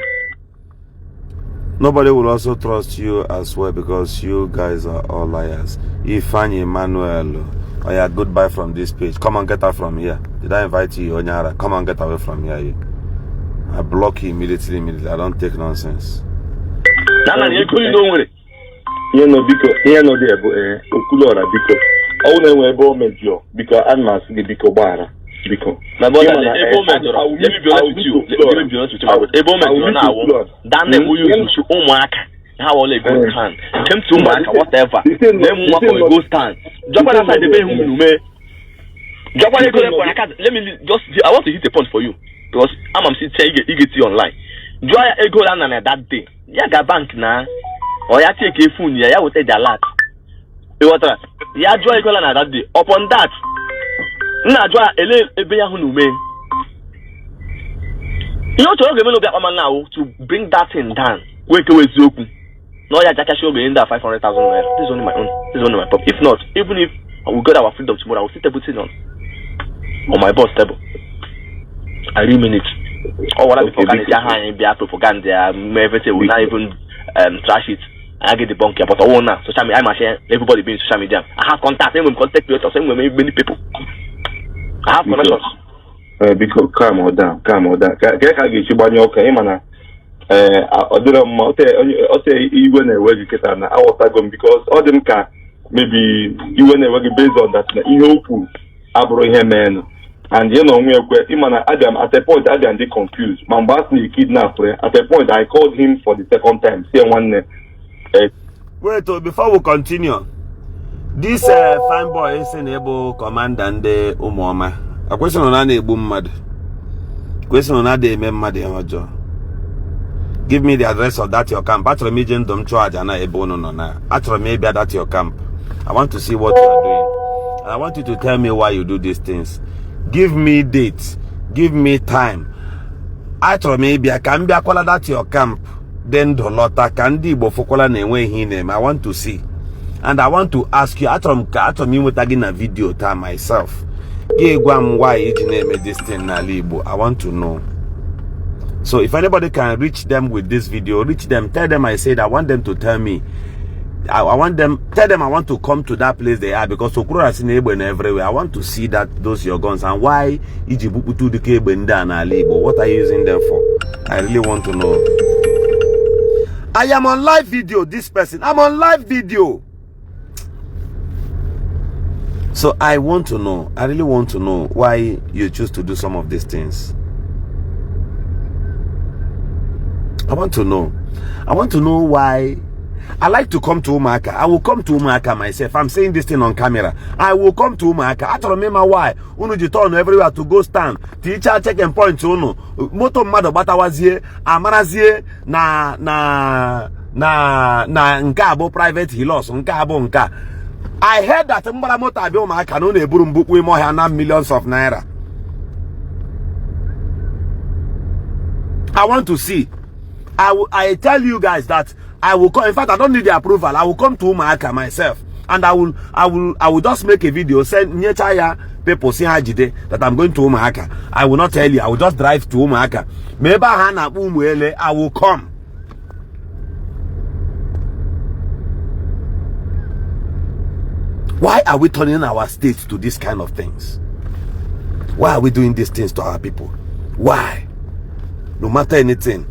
[SPEAKER 1] Nobody will also trust you as well because you guys are all liars. Ifeanyi Emmanuel, oh yeah, goodbye from this page. Come on, get out from here. Did I invite you, Onyara? Come on, get away from here. I block you immediately. I don't take nonsense.
[SPEAKER 3] You know, because here no there, Okwuluora because all the way Medio because I must be because Bara because.
[SPEAKER 2] My boy, let me be honest with you. That name we use to Omaka. How all a good stand. Came to Omaka, whatever. Then we go stand. Jump outside the bay whom you may. Jump on let me just. I want to hit a point for you because I'm saying you online. Joy a go down that day. Yaga bank na. Or ya take a phone, ya will take the alert. Ya joy color that day. Upon that, na joy a beahunu me. You know to look at now to bring that thing down. Wake away Zoku. No, ya Jacka show in that 500,000 naira. This is only my own. This is only my problem. If not, even if we got our freedom tomorrow, I will sit table on my boss table. I really mean it. Or what I be propaganda, everything will not even trash it. I get the bunker, but I won't now. Social media, I'm share everybody being social media. I have contact, same with contact creators, same with many people. I have connections.
[SPEAKER 3] Because calm or down. Get you by your okay, man. Igwe na-ewe gị kịta na aghọtago m because ọ dị m ka maybe Igwe na-ewe gị based on that na ihe okwu abụrụ ihe meenụ and you know at a point Adam dey confused. My boss need kidnap. At a point I called him for the second time. Say one.
[SPEAKER 1] Wait, before we continue, this fine boy is an able commander and the Umoma. A question on an able mad. Question on a day, mad. Give me the address of that your camp. After me, don't charge and a bone on. After maybe at your camp. I want to see what you are doing. And I want you to tell me why you do these things. Give me dates. Give me time. After maybe I can be a call at your camp. Then Dolota can Igbo fokola na enwe him. I want to see. And I want to ask you, after me with again a video time myself. Why each name this thing na Ala Igbo? I want to know. So if anybody can reach them with this video, reach them, tell them I said I want them to tell me. I want them, tell them I want to come to that place they are because Okwuluora is in Igbo and everywhere. I want to see that those your guns and why Ijibukutu the Igbo and Ala Igbo. What are you using them for? I really want to know. I am on live video, this person. I'm on live video. So I want to know. I really want to know why you choose to do some of these things. I want to know. I want to know why. I like to come to Umaka. I will come to Umaka myself. I'm saying this thing on camera. I will come to Umaka. I don't remember why. Unu jiton everywhere to go stand. Teacher checking points unu. Moto mado batawazie. Amarazie na nka abo private hilos. Nka abo nka. I heard that mbara moto abi Umaka no neburu mbuku imo hana millions of naira. I want to see. I tell you guys that I will come. In fact, I don't need the approval. I will come to Umaka myself, and I will just make a video. Send Nyechaya people see Hajide that I'm going to Umaka. I will not tell you. I will just drive to Umaka. Maybe Hana Umwele. I will come. Why are we turning our state to this kind of things? Why are we doing these things to our people? Why? No matter anything.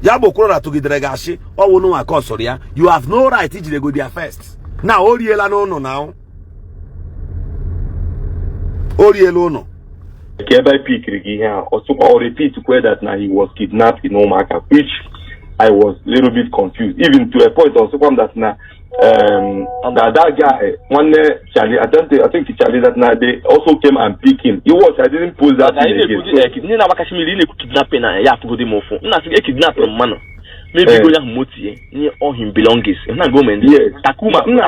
[SPEAKER 1] Okwuluora to Gidregashi, or no Akosoria, you have no right to go there first. Now, Oriela no now. Orielo no.
[SPEAKER 3] Also, repeat that now he was kidnapped in Omaka, which I was a little bit confused, even to a point also that now. That guy, one Charlie, I think Charlie that night they also came and picked him. I didn't post that. Maybe go down Moti near all him belongings. And not go men. Yes, Takuma. Maybe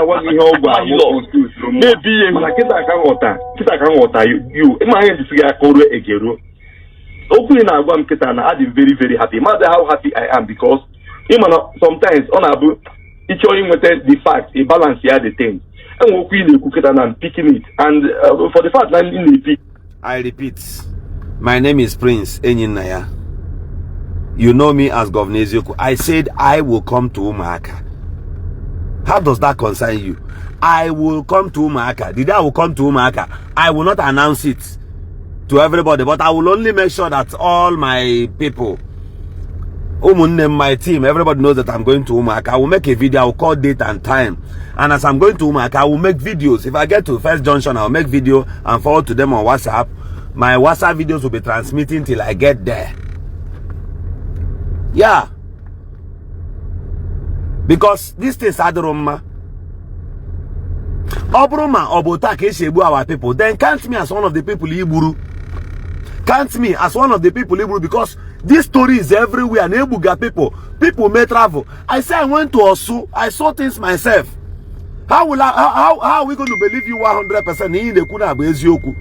[SPEAKER 3] you. My hand is Egero. Opening our one Kitana, I'm very, very happy. Matter how happy I am because sometimes on Abu. It's showing with the fact, a balance here, the thing. And we cook it and picking it. And for the fact that
[SPEAKER 1] I repeat, my name is Prince Enyinaya. You know me as Governor Ezioku. I said I will come to Umaka. How does that concern you? I will come to Umaka. The day I will come to Umaka, I will not announce it to everybody, but I will only make sure that all my people, my team, everybody knows that I'm going to Umaka. I will make a video. I will call date and time. And as I'm going to Umaka, I will make videos. If I get to First Junction, I'll make video and forward to them on WhatsApp. My WhatsApp videos will be transmitting till I get there. Yeah. Because this thing is Adoroma. Obroma, Obota, Keshebu, our people. Then count me as one of the people Iburu. Count me as one of the people Iburu because this story is everywhere. Nebuga people may travel. I say I went to Osu. I saw things myself. How are we going to believe you 100%? In the Kuna Bezioku.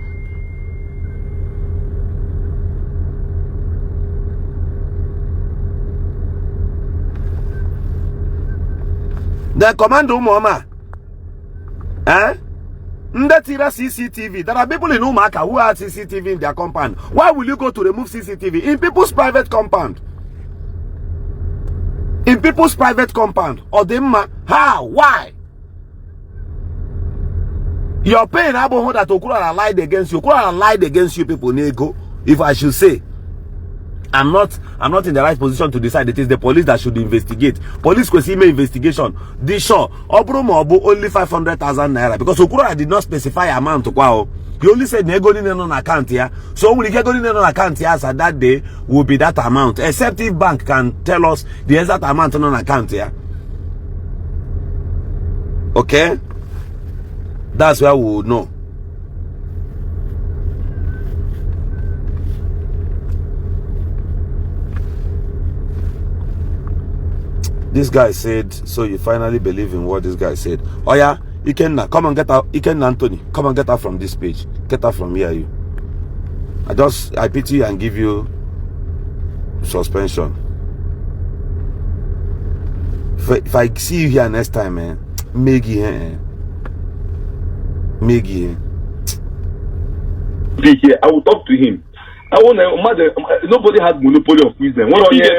[SPEAKER 1] The commando Mama. Eh? Ndatira CCTV. There are people in Umaka who have CCTV in their compound. Why will you go to remove CCTV in people's private compound? In people's private compound. Or them, how? Why? You're paying Abo that Okwuluora lied against you. Okwuluora lied against you people, Nego, if I should say. I'm not in the right position to decide. It is the police that should investigate. Police could see me investigation. This sure, only 500,000 naira because Okwuluora did not specify amount. He only said nego in on account here. So when you get on account here, so that day will be that amount. Except if bank can tell us the exact amount on account here. Okay, that's where we would know. This guy said, so you finally believe in what this guy said. Oh yeah, Ikenna, come and get out. Ikenna Anthony, come and get out from this page. Get out from here, you. I pity you and give you suspension. If I see you here next time, Maggie, Maggie.
[SPEAKER 3] I will talk to him. I want nobody has monopoly of wisdom. What are you? Because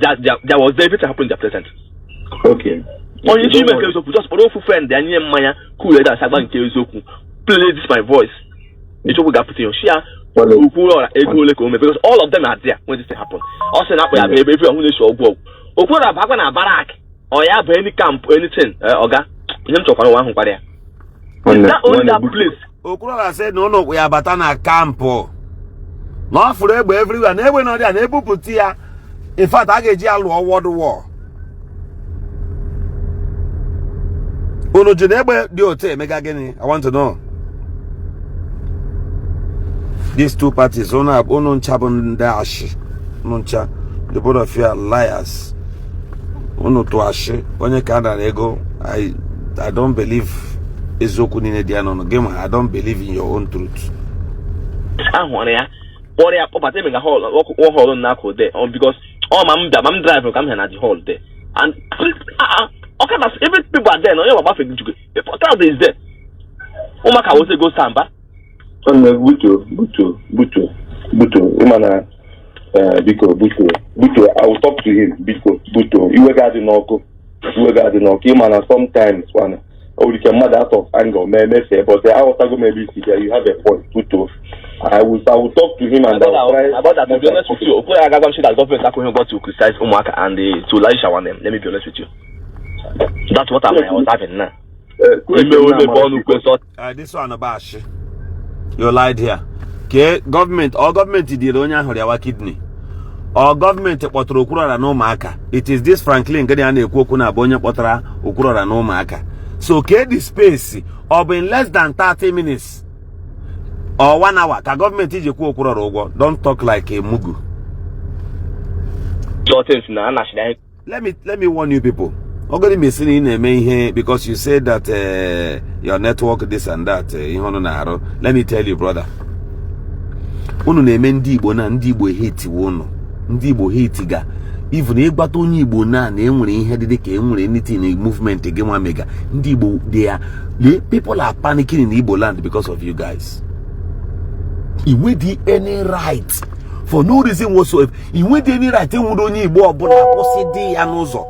[SPEAKER 3] there was everything happened in the present. Okay. On you make just for friend, then you Maya cool that Saga play this my voice. It will get put in your share. Because all of them are there when this happened. Also, now we have everyone who is so broke. Okwuluora back on a barrack or you have any camp or anything, Oga. You don't talk on one who there. That only that place.
[SPEAKER 1] Okwuluora said, no, we are Batana camp. Not for everyone, never know they are able to put here. In fact, I get jail world war. Uno Genebe Diote, Mega Geni, I want to know. These two parties, Uno Chabon Dash, Nuncha, the both of you are liars. Uno to Ashe, when you can't ego, I don't believe. I don't believe in your own truth.
[SPEAKER 2] Because all my driver come here at the hall there. And okay, that's every people are there. No, you're about to get the portal is there. Omaka was a go samba. Buto. Umana, Buto. I will talk to him. Buto. You were guarding Oko. Imana sometimes one. Or you can mad out of anger, say, but the outer maybe you have a point. I will talk to him and about that. To be honest with you, I got that government are going to criticize Umaka and to Laisha one them. Let me be honest with you. That's what I was having now.
[SPEAKER 1] This one about you lied here. Okay, government, all government did only our kidney. All government what Okwuluora no maka. It is this Franklin getting a kokuna bonya potra Okwuluora no maka. So okay, the space or in less than 30 minutes or 1 hour. The government is don't talk like a mugu. Let me warn you people. I'm going to be sitting in here because you said that your network this and that. Let me tell you, brother. Ndibo hate wono. Ndibo hate ga. Even if but only Igbo na anything in movement again one mega. Igbo the people are panicking in Igbo land because of you guys. If we did any right for no reason whatsoever, if we did any right, we would only Igbo abona posidi anozo.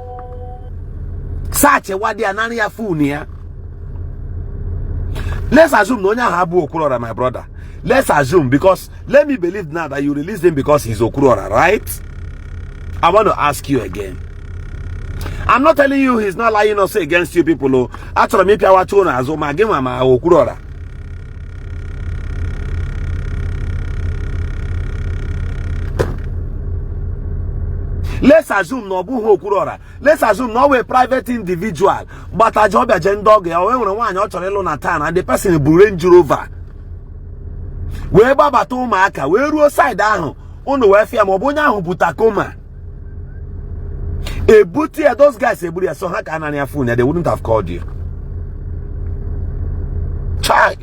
[SPEAKER 1] Such a what they are nania funia. Let's assume no nya habu Okwuluora, my brother. Let's assume because let me believe now that you release him because he's Okwuluora, right? I want to ask you again. I'm not telling you he's not lying or say against you people. Actually, maybe I want to know as my game my Okwuluora. Let's assume no buho Okwuluora. Let's assume no a private individual, but a job agenda or when one or and the person is Range Rover. Where Baba to Maka, where you side down on the welfare Mobonya who Butakoma. A booty, those guys, a booty, so they wouldn't have called you. Chai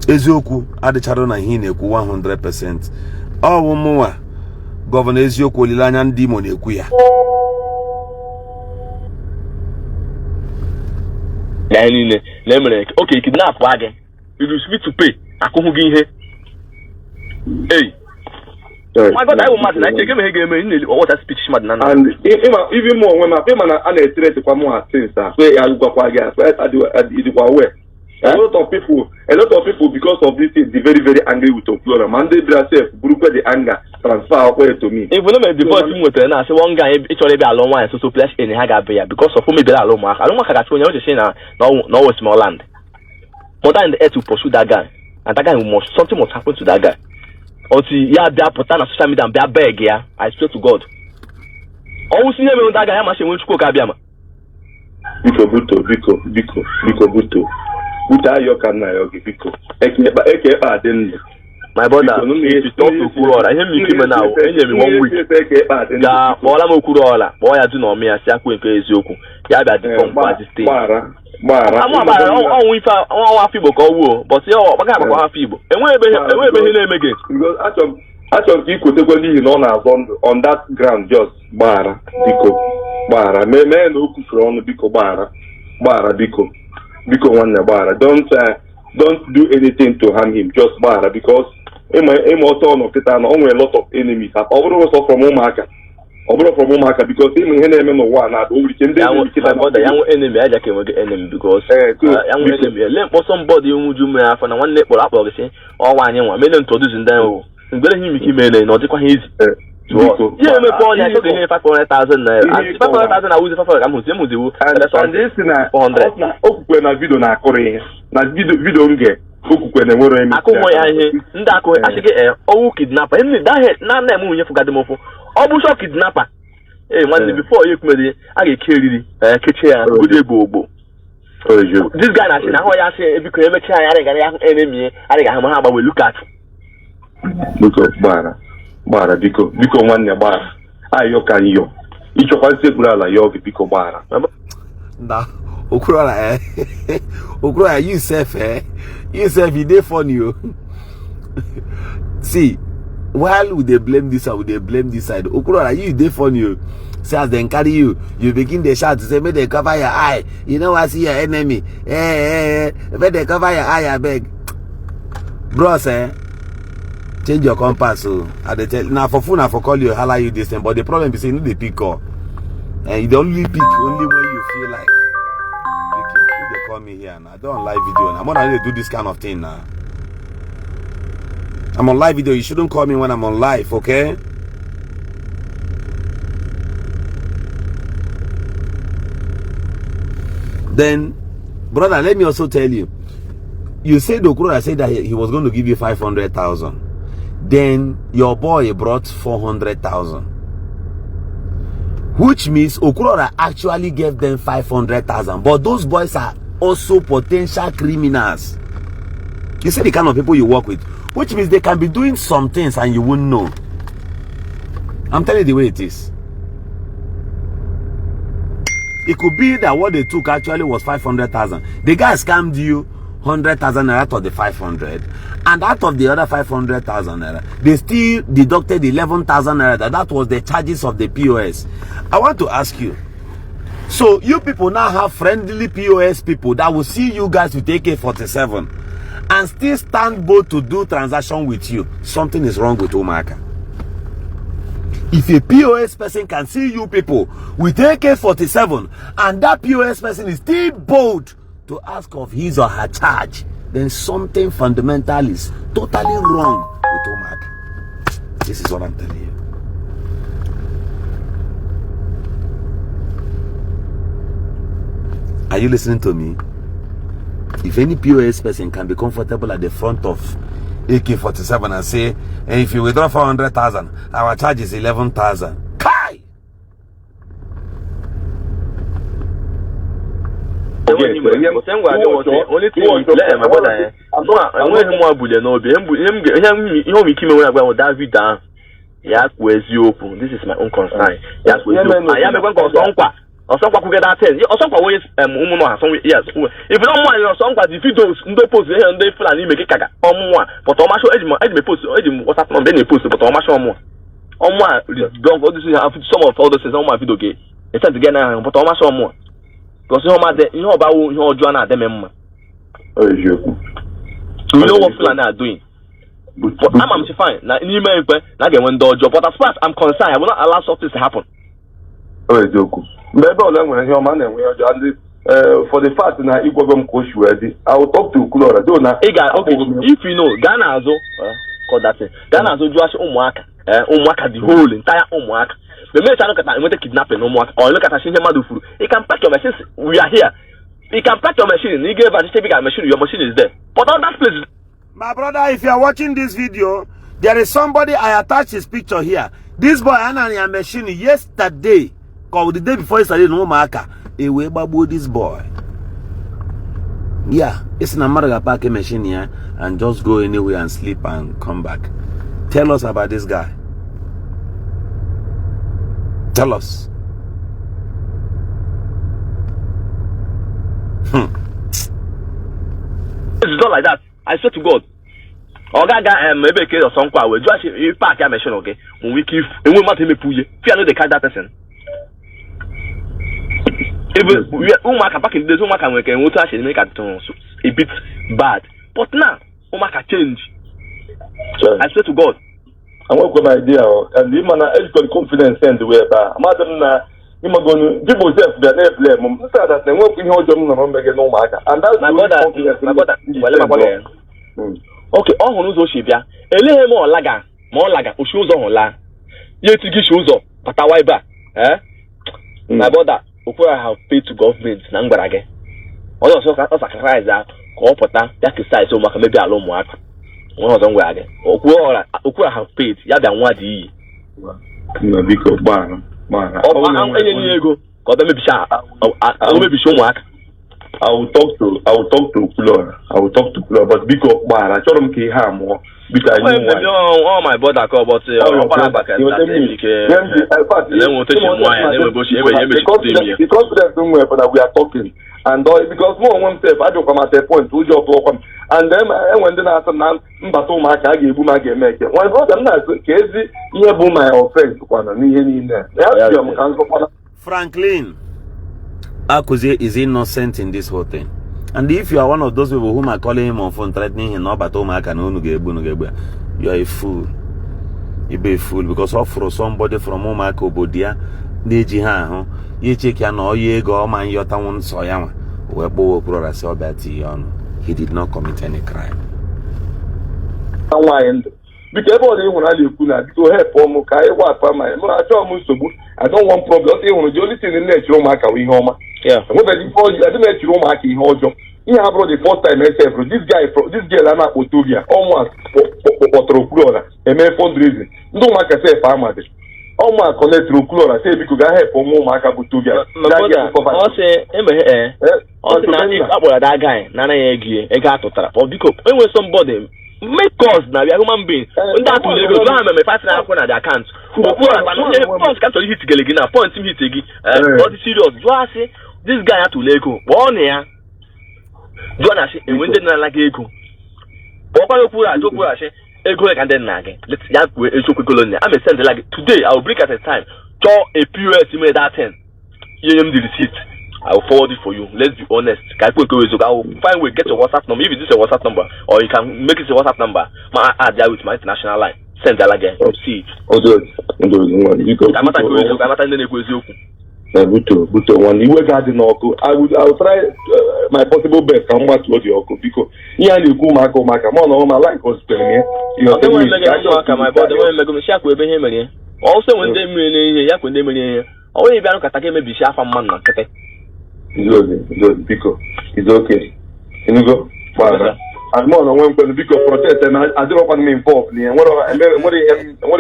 [SPEAKER 1] Ezioku at the Charona Hineku 100%. Oh, more Governor Ezioku Lilanyan Demon Ekuya.
[SPEAKER 2] Okay, kidnap wagon. You will speak to pay. I come here. Hey. My God, I will matter. I take him again. What a speech, madam.
[SPEAKER 3] And even more when my payment and a threat to come more since that way I go for gas. I do it away. A lot of people, because of this, they're very, very angry with Okwuluora. Man, they themselves, the anger transfer to me.
[SPEAKER 2] If we don't make the voice with I say one guy, it's already a long one, so place in Hagabe because of whom I don't want to show you no small land. More than the air to pursue that guy, and that guy something must happen to that guy. Or see, yeah, they are put on social media and be a beg, yeah. I swear to God. Always see me that guy, I'm going to cook Abiama.
[SPEAKER 3] Biko buto. Buta yoka na yogi biko. Eke ba den.
[SPEAKER 2] My brother, if you talk to Okwuluora, hear me come now. Enye me 1 week. Ja, bola mo Okwuluora. Boy ya do no me asi akwo nke eziokwu. Ya bia di comfort state. Gbara. Amu ba on we fa on wa fibo ko wo, but yo baga ba wa fibo. Enwe ebe he na emege.
[SPEAKER 3] Because actually ikotekwe n'ihi na ọ na-azọ on that ground just gbara biko. Gbara. Me na okufuru ọnụ biko gbara. Gbara biko. Biko nwanne gbara. Don't do anything to harm him, just gbara because I'm also no kita na onwe a lot of enemies. Oburu also from ụmụaka. Oburu from ụmụaka because him ihe na-eme n'ụwa na o wuri kende
[SPEAKER 2] enemy aja ke nwege enemy because yanwe enemy le kpo somebody nwuju me afọ na nwanne kpọrọ akpọ gị ọwa anyị nwa mele introduce ndị ahụ ngbere him ike mele na ọ dịkwa ha easy. Yeah, me call you. I told you 500,000 naira. 500,000 I use 500. I'm using muziwu.
[SPEAKER 3] And this na 400. Okukwe na video na akore. Na video nge. Okukwe na nwere emi.
[SPEAKER 2] Akumo ya ihe. Ndị akụ asige owu kidnapper. Emi that head na na emu nye fugade mofo. Obu so kidnapper. One before you kumedi a ga-ekeriri keche ya gode gbogbo. This guy na say na ho ya say ebiko emecha ya ga ya enemy a ga ha agbawe look at.
[SPEAKER 3] Look at Gbara biko nwanne gbara ayo ka yo ichokwa sekuru ala yo biko gbara
[SPEAKER 1] na Okwuluora Okwuluora you self you dey funny o. See, while they blame this side, they blame this side. Okwuluora you dey funny o. See as they carry you begin the shout to say make they cover your eye. You know I see your enemy. Make they cover your eye, I beg. Bros change your compass. So at the now for phone, I for call you, holla you this thing. But the problem is you need the pick up, and you only pick only when you feel like picking. They call me here now. I don't live video. I'm not ready to do this kind of thing now. I'm on live video. You shouldn't call me when I'm on live, okay? Then, brother, let me also tell you. You said Okwuluora said that he was going to give you 500,000. Then your boy brought 400,000, which means Okwuluora actually gave them 500,000. But those boys are also potential criminals. You see the kind of people you work with, which means they can be doing some things and you wouldn't know. I'm telling you the way it is. It could be that what they took actually was 500,000. The guy scammed you 100,000 naira out of the 500, and out of the other 500,000 naira, they still deducted 11,000 naira. That was the charges of the POS. I want to ask you, so you people now have friendly POS people that will see you guys with AK-47 and still stand bold to do transaction with you. Something is wrong with Omaka. If a POS person can see you people with AK-47 and that POS person is still bold to ask of his or her charge, then something fundamental is totally wrong with Omaka. This is what I'm telling you. Are you listening to me? If any POS person can be comfortable at the front of AK-47 and say, hey, if you withdraw 400,000, our charge is 11,000. Kai!
[SPEAKER 2] Only thing let my brother. I'm going more bullion no be David down. Yak where's you open? This is my own concern. Yak where's you? I am going to go or some could get that test. Or some ways yes. If you don't mind your song, but if you don't post here and they feel and make it caca on one, but on my show Edmund post what's happening then you post but on my show more. On one don't go to see some of all the says on my video game. It's time to get now, but on my show more. Because you know about your Joanna them. You know what plan are doing. But I'm fine. Now you may get one door job, but as far as I'm concerned, I will not allow something to happen.
[SPEAKER 3] Maybe all when your man and we are for the fact na Igbo coach ready, I will talk to Okwuluora.
[SPEAKER 2] Okay, if you know, Ghana Azo, call that thing. Ghana Azo, Josh Umwaka, the whole entire Umwaka. The minute I look at that, kidnapping Umwaka, or look at a Shinja Madufu, you can pack your machines. We are here. You can pack your machine. You give a machine, your machine is there. But on that place.
[SPEAKER 1] My brother, if you are watching this video, there is somebody, I attached his picture here. This boy, Anania machine, yesterday, or the day before he started no marker, he will babu this boy. Yeah, it's an America parking machine here and just go anywhere and sleep and come back. Tell us about this guy. Tell us.
[SPEAKER 2] It's not like that. I swear to God. Ogaga maybe a case or some power. You actually park your machine, okay? When we keep and we must make puye. If you know they catch that person. If we Umaka back in the Umaka we can actually make it a bit bad. But now Umaka change. I swear to God.
[SPEAKER 3] I'm not going idea and the man has got confidence in the way about Madam people say that they blame that they won't be hold them no matter. And that's
[SPEAKER 2] my brother. Okay, all who knows Shibia. Ele more laga, shoes on la. Yet to give shoes up, but I ba. My brother, Okwuluora have paid to government, Nangarage. Also, sacrifice that, Kopota, that is size so much maybe a long work. One of them were Okwuluora have paid, Yadan Wadi.
[SPEAKER 3] Because man.
[SPEAKER 2] Maybe show mark.
[SPEAKER 3] I will talk to Okwuluora. But because I told him to have more because I know
[SPEAKER 2] all my brother call but
[SPEAKER 3] because we are talking and because more one step I don't come at a point to job welcome and then when then after now mbato maka I give my game make one brother na kezi ihe bụ my offense kwana n'ihe niile
[SPEAKER 1] Franklin Akuze is innocent in this whole thing. And if you are one of those people whom are calling him on phone, threatening him, you are a fool. You be a fool because offer somebody from Omaka Obodia, Neji, you check your no, you go, man, your town, Soyama, where Bo Brother saw that he did not commit any crime.
[SPEAKER 3] Because when I look at to help Omukai, what my I don't want problems. The only thing in nature, Maka, we home. Yeah, what before you didn't let you make in Hojo. You have brought the first time myself. This girl, I'm not Utopia, almost Okwuluora, a man fundraising. No Maka say farmer. Almost connect to Okwuluora, say because I have for more Maka Utopia.
[SPEAKER 2] I say, that guy, Nana Egi, a got to trap. Or because when somebody make cause now, we are human beings. When that will go down, my partner at the account. Point can't hit again, point him hit again. But serious, you are say. This guy had to Lego. One here. Joanna, and when didn't like Ego. Papa, Okwuluora, Ego, and then Nage. Let's yap with a colony. I'm a sender like today. I will break at a time. Draw a POS you made that 10. You the receipt. I will forward it for you. Let's be honest. I will find way get your WhatsApp number. If this is a WhatsApp number, or you can make it a WhatsApp number. My add that with my international line. Send that again. See it. Buto
[SPEAKER 3] one you work hard in Oko. I will try my possible best how much what you Oko because here you go Maka more my life was spending you know
[SPEAKER 2] my brother when me go share with him again also when they mean ya when they mean oh you be aka maybe share for man na kete
[SPEAKER 3] good because it's okay you go father and more when because protest and I don't want me involved what do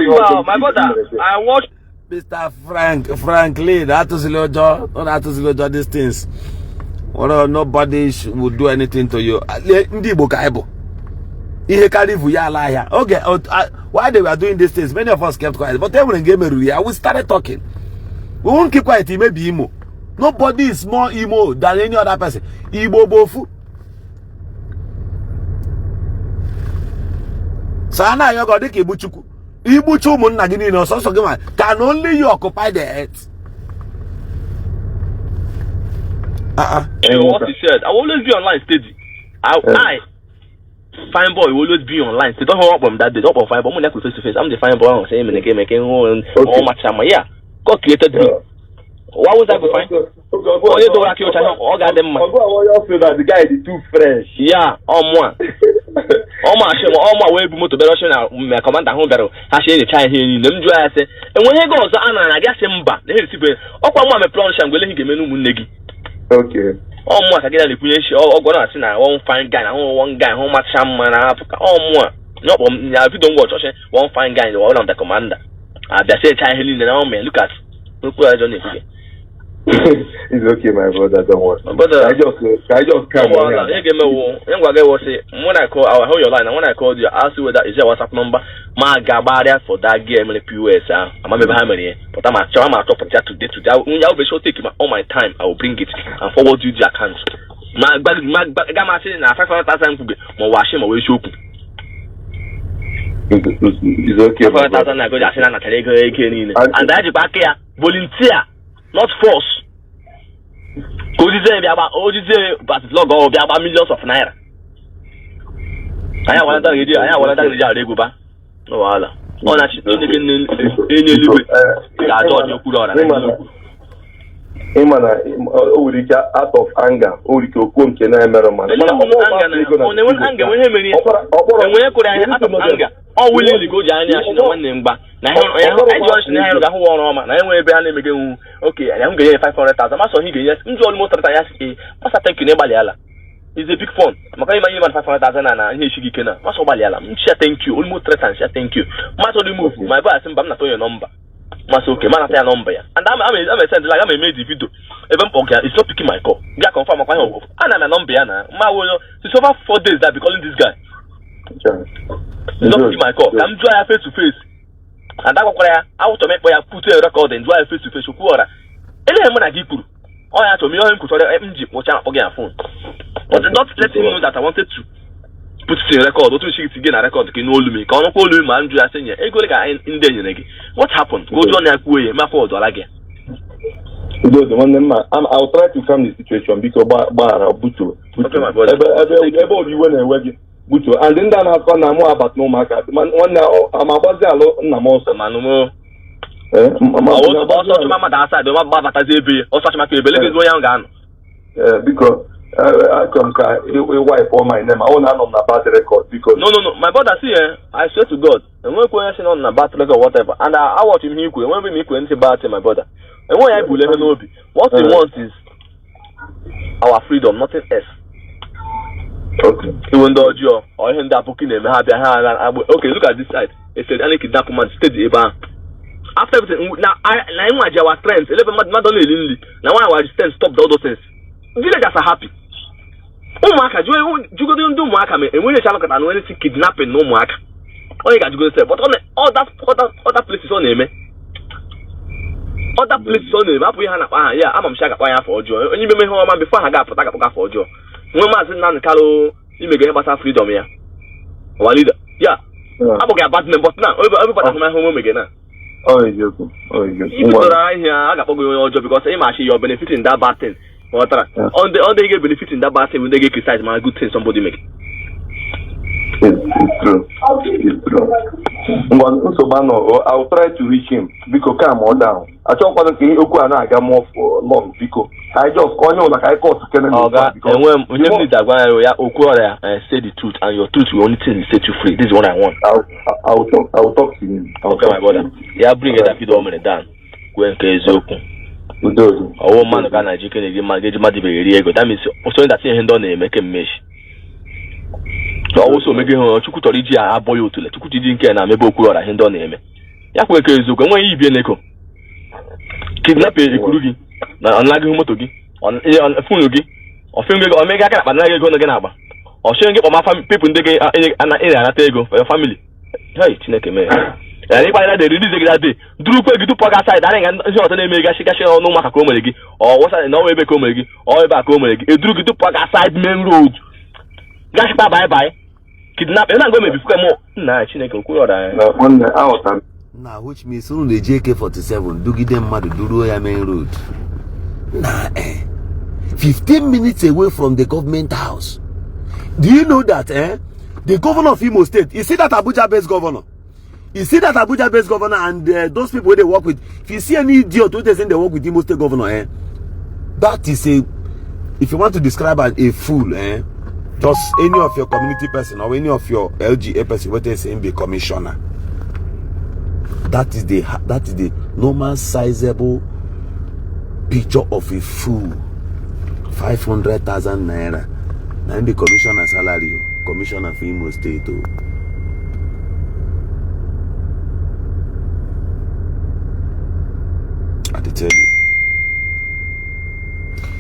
[SPEAKER 3] you want
[SPEAKER 2] my brother I watch
[SPEAKER 1] Mr. Franklin, that is these things. Well, nobody would do anything to you. Okay, why they were doing these things, many of us kept quiet. But then when we started talking. We won't keep quiet, he may be emo. Nobody is more emo than any other person. Igbo bofu. Sana yoga dike ibuchuku. Ibuchu munna gini no so can only you occupy the earth.
[SPEAKER 2] What he said, I will always be online steady. I fine boy will always be online. So don't hold up from that day. Don't fine boy. I'm not face to face. I'm the fine boy. I'm saying in the game making all my time. Yeah, God created me. Why was that fine? Oh, you don't like your child. Oh, God, them.
[SPEAKER 3] I feel that the guy is too fresh.
[SPEAKER 2] Yeah, moi. My way to the Russian commander who got has any child here in them dry. And when he goes on, I guess him back. The hillsy. Oh, one my plunge and will he give me no negi.
[SPEAKER 3] Okay.
[SPEAKER 2] Oh, moi, I get a liquidation. Oh, gonna see I won't find guy. I want one guy, how much some man. Oh, moi. No, if you don't watch, one fine guy in the world on the commander. I say child in the army. Look at
[SPEAKER 3] it's okay, my brother. Don't worry.
[SPEAKER 2] But
[SPEAKER 3] I just come on.
[SPEAKER 2] When I call, I'll hold your line. And when I called you, I asked you whether is your WhatsApp number. My gabaria for that game in the POS. I'm a member, but I'm a top of that today. I'll be sure taking all my time. I will bring it and forward you the account. My gamma saying 500,000 more washing away shopping.
[SPEAKER 3] It's okay.
[SPEAKER 2] 500,000 I go to and that's back here. Volunteer, not force. Go to say about but log all about millions of naira. I want to go back. No, Wahala. On a shit
[SPEAKER 3] out of anger,
[SPEAKER 2] all willingly go down and one name back. Now, I okay, I am getting 500,000. I saw he gets almost a thank you, Nebaliala. It's a big phone. I'm going to 500,000 and he should get a Masobaliala. Thank you, almost threatened. Thank you. Maso remove my boss and I'm not your number. Okay, man, I number. And I'm a sense like I'm a made video. Even okay, it's not picking my call. Get confirm my home. And I'm a number. My will. It's over 4 days that I've been calling this guy. It's not picking my call. I'm dry face to face. And that's what I want to make where I put a record and dry face to face. Okwuluora. Any man I give you. All I have to me him could MG watch out again phone. But not let him know that I wanted to put it in record, or to see it again a record, can hold me. Can't hold me, man. You are saying, hey, go in there. What happened? Go join your way, my fault, or again.
[SPEAKER 3] I'll try to calm the situation because Buto.
[SPEAKER 2] Okay, my brother.
[SPEAKER 3] Buto. And then I have more about no market. One now, I'm about the Namosa.
[SPEAKER 2] Manumo. I was about to my outside, the Babatazi, or such my baby, young gun.
[SPEAKER 3] Because. I come wipe all my name. I want to know about the record because
[SPEAKER 2] no. My brother, see, I swear to God, and when question on about record or whatever, and I watch him equal. When we make anything about him, my brother, and when I believe in Obi, what he wants is our freedom, nothing else.
[SPEAKER 3] Okay.
[SPEAKER 2] Even though Joe or him that booking him, okay, look at this side. It said any kidnap man stay the Eba. After everything, now I watch our friends. 11 not only now I watch friends stop all those things. Villagers are happy. Umaka, you go do Maka, and when you look at and when you kidnapping, no Maka. All you got to go say, but on other places on him, other places on him, up we have yeah, I'm Shaka for Joe. And you may home before I got for Joe. When I said, Nan Carlo, you may get about freedom here. One leader, yeah. I'm okay about them, but now everybody my home again.
[SPEAKER 3] Oh, you're good.
[SPEAKER 2] People are here, I got to go your job because you're benefiting that bad thing. On they get benefit in that bad thing when they get criticized, my good thing somebody make.
[SPEAKER 3] It's true. I'll try to reach him because come on down. I don't want to get Okwuluora get more for long because I just call you like I call to Kennedy.
[SPEAKER 2] And when you need that Okwuluora say the truth and your truth will only set you free. This is what I want.
[SPEAKER 3] I'll talk to him.
[SPEAKER 2] Okay, my brother. Yeah, bring it up to the down. When case open. Oh man, can I chicken again? My gauge might be ego. That means also that saying don't make a mesh. Also making her Chukutoriji a boy to let Chukutin can and maybe Okwuluora hand on him. Yakwake is going to be a neko. Kidnap a Kurugi, unlike Humotogi, on a Funugi, or filming or make a cap and like going again. Or showing it for my people in the game and for your family. Hey, Chineke man. Anybody that they release that day, Drew to put aside, I think, and make a shikashi or no Macacomelegi, or what's I know a Becomegi, or a Bacomegi, a Drew to put aside main road. Gashpa bye. Kidnap and I'm going to become more. Nah, Chineke Okwuluora.
[SPEAKER 3] 1 hour.
[SPEAKER 1] Now, which means soon the JK-47 do give them mad Duruoya main road. Nah, 15 minutes away from the government house. Do you know that, the governor of Imo State, you see that Abuja-based governor? You see that Abuja-based governor and those people they work with. If you see any idiot who they say they work with Imo State governor, that is a. If you want to describe as a fool, just any of your community person or any of your LGA person, what they say be commissioner. That is the normal sizable picture of a fool. 500,000 naira. Now the commissioner salary, commissioner for Imo State. I tell you.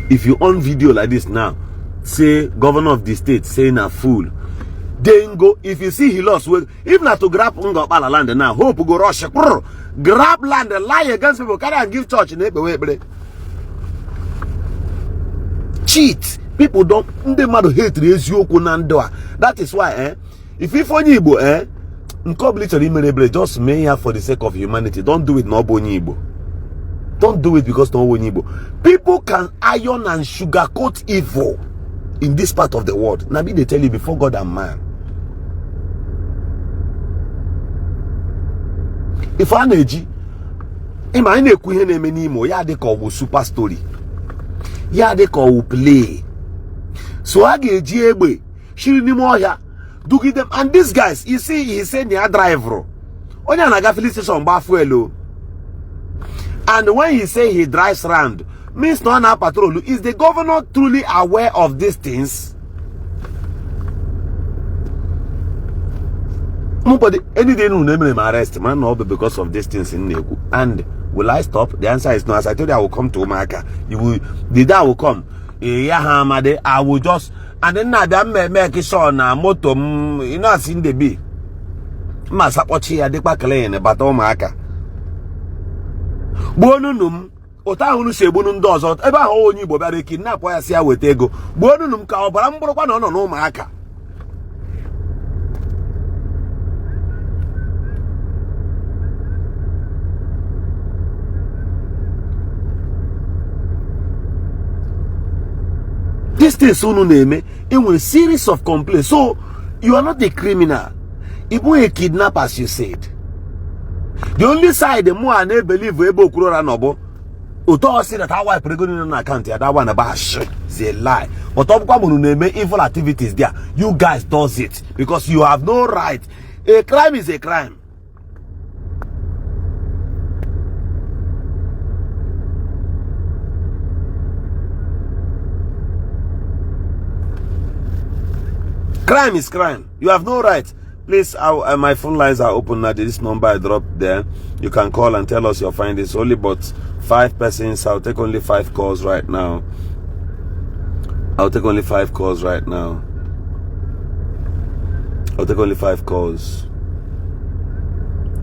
[SPEAKER 1] If you on video like this now, say governor of the state saying a fool, then go. If you see he lost, if not to grab Ngopala land now, hope go rush, grab land, lie against people, carry and give church. Cheat. People don't hate raise you. That is why, if you find Igbo, just may for the sake of humanity. Don't do it no Igbo. Don't do it because no Igbo. People can iron and sugarcoat evil in this part of the world. Nabi, they tell you before God and man. If I neji, imagine a queen name anymore. Ya they call super story. Ya they call play. So I get Jebe. She ni more ya. Do give them and these guys. You see, he said near driver. Onya naga filling station bafuelo. And when he say he drives around, means no na patrol. Is the governor truly aware of these things? Nobody, any day no name him arrest, man, no, because of these things in Negu. And will I stop? The answer is no. As I told you, I will come to Omaka. You will, the day I will come. I will just, and then now they make it on a moto. You know, I've seen the bee. Masapochi, I did back lane, but Omaka. Bonunum, Otahunu Sebunum does out ever hold you, but they kidnap where I see I will take go. Bonunum cow, but I'm broken on no Maka. This thing soon name it will series of complaints. So you are not a criminal. Even a kidnapper, as you said. The only side the more I never believe Igbo Okwuluora Nobo. Uto say that how I pregoni on account that one about shit. It's a lie. But top come name evil activities there. You guys does it because you have no right. A crime is a crime. Crime is crime. You have no right. Please, my phone lines are open now. This number I dropped there. You can call and tell us your findings. Only but 5 persons. I'll take only 5 calls right now. I'll take only 5 calls right now. I'll take only 5 calls.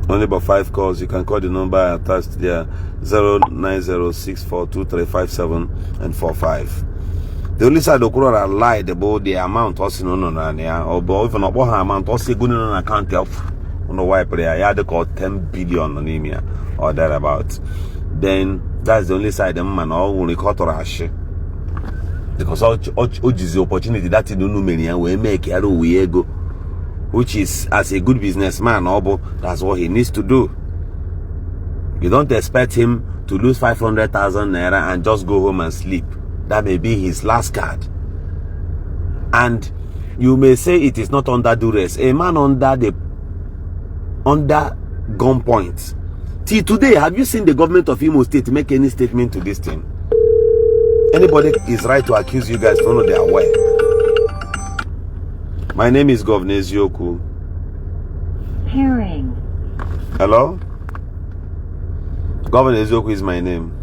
[SPEAKER 1] Only about 5 calls. You can call the number attached there. 090642357 and 45. The only side Okwuluora lied about the amount also no or even about her amount also going on account of no why prayer. You had to call 10 billion on him or thereabout. Then that's the only side the man all will record rash. Because all the opportunity that you don't know many and we make it we go. Which is as a good businessman, that's what he needs to do. You don't expect him to lose 500,000 naira and just go home and sleep. That may be his last card. And you may say it is not under duress. A man under gunpoint. Till today, have you seen the government of Imo State make any statement to this thing? Anybody is right to accuse you guys, don't know they are aware. My name is Governor Ezioku.
[SPEAKER 4] Hearing.
[SPEAKER 1] Hello? Governor Ezioku is my name.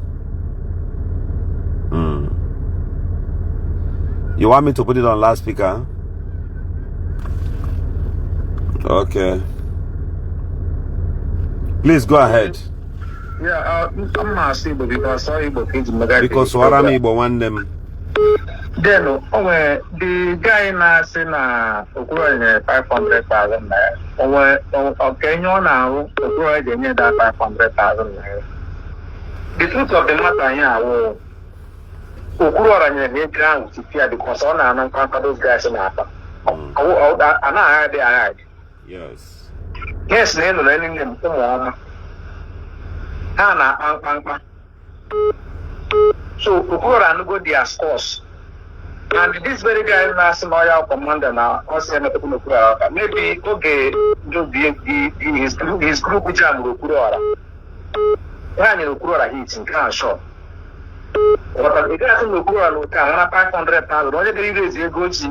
[SPEAKER 1] You want me to put it on loudspeaker? Okay. Please go ahead.
[SPEAKER 5] Yeah, I'm asking because
[SPEAKER 1] because what I'm Igbo want them.
[SPEAKER 5] Then, the guy now saying Okwuluora 500,000 naira. Okay, you now Okwuluora they need that 500,000 naira. The truth of the matter here, Okwuluora need ground to fear because on and those guys in Apa. And I heard.
[SPEAKER 1] Yes.
[SPEAKER 5] Yes, na eno na eni nne m ụmụ ọma. Ha na-akpa mkpamkpa. So Okwuluora anugo their scores. And this very guy na-asị na ọya commander na ọsị emetụkwu n'Okwuluora. Maybe oge his group jam Okwuluora. Ha nyere Okwuluora hit nke a shot. Ị gaghị asị na Okwuluora n'ụka ha 500,000. Onye gara irezi ego ji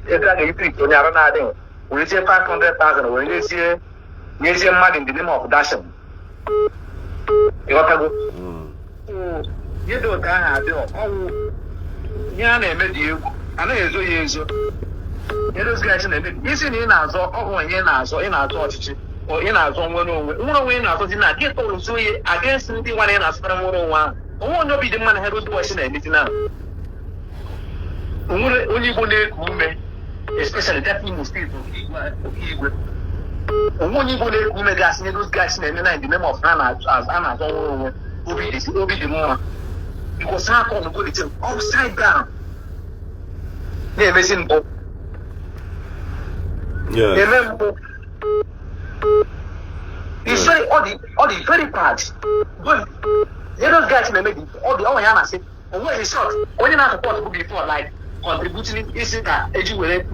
[SPEAKER 5] ego a ga-etrit onye arụ na-adịghị. Were tie 500,000 were nyezie mmadụ in the name of dashing. Ịghọtago? Ihe dị ụka ahụ adị ọnwụ ihe a na-eme dị egwu anaghị ezo ya ezo. Ihe those guys na-eme isi na ị na-azọ ọgwụ onye ị na-azọ ọchịchị ị na-azọ nwere onwe ị na-azọzi na gị tọrụzi onye against ndị nwa na ị na-asụtara nwere onwe ahụ. Onwe onye obi dị mma na Herod Boys na-emeti na onwere onye Igbo na-eku ume especially that Imo State Igwe. Onwe onye Igbo na-eku ume gasị nye those guys na-eme na in the name of a na-azọ nwere onwe obi dị mma. Because ha call the good thing upside down. Na-emezi mpụ. Eme mpụ. It's very all the very bad. But those guys na-eme all the onwe ya na-asị onwe his shot onye na-support bụ before like contributing isi ka iji were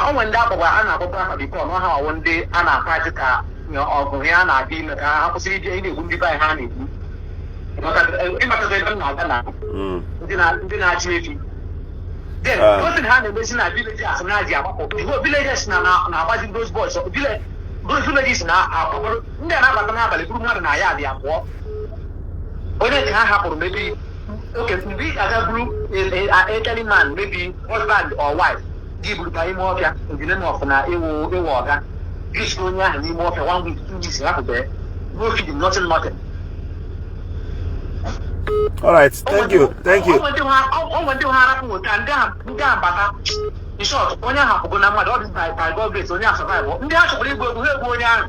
[SPEAKER 5] onwe ndị akpọgwa a na-akpọkwa afa before na ha ọwụ ndị a na-akpa ka ọgụ ya na-adị ime ka ha kwụsịrị ije ị na-egbu ndị be ha na-egbu. Ịmataga ebe m na-aga na ndị na-achị efi. Then otu ha na-emezi na villages na ji agbapụ villages na-agbazi those boys those villages na-akpọkọrọ ndị a na-abata n'abalị buru mmadụ na ya adị abụọ. Onye nke ha hapụrụ mebi oke mgbe ị ga-aga buru elderly man maybe husband or wife gị buru ka ime ọbịa in the name of na ịwụ ọga gị siri onye ahụ n'ime ọbịa 1 week 2 weeks hapụbe no feeding nothing.
[SPEAKER 1] All right, thank you.
[SPEAKER 5] In short, onye ahụ bụ na mmadụ all this by God grace onye survive. Ndị a chọrọ igbu onye ahụ.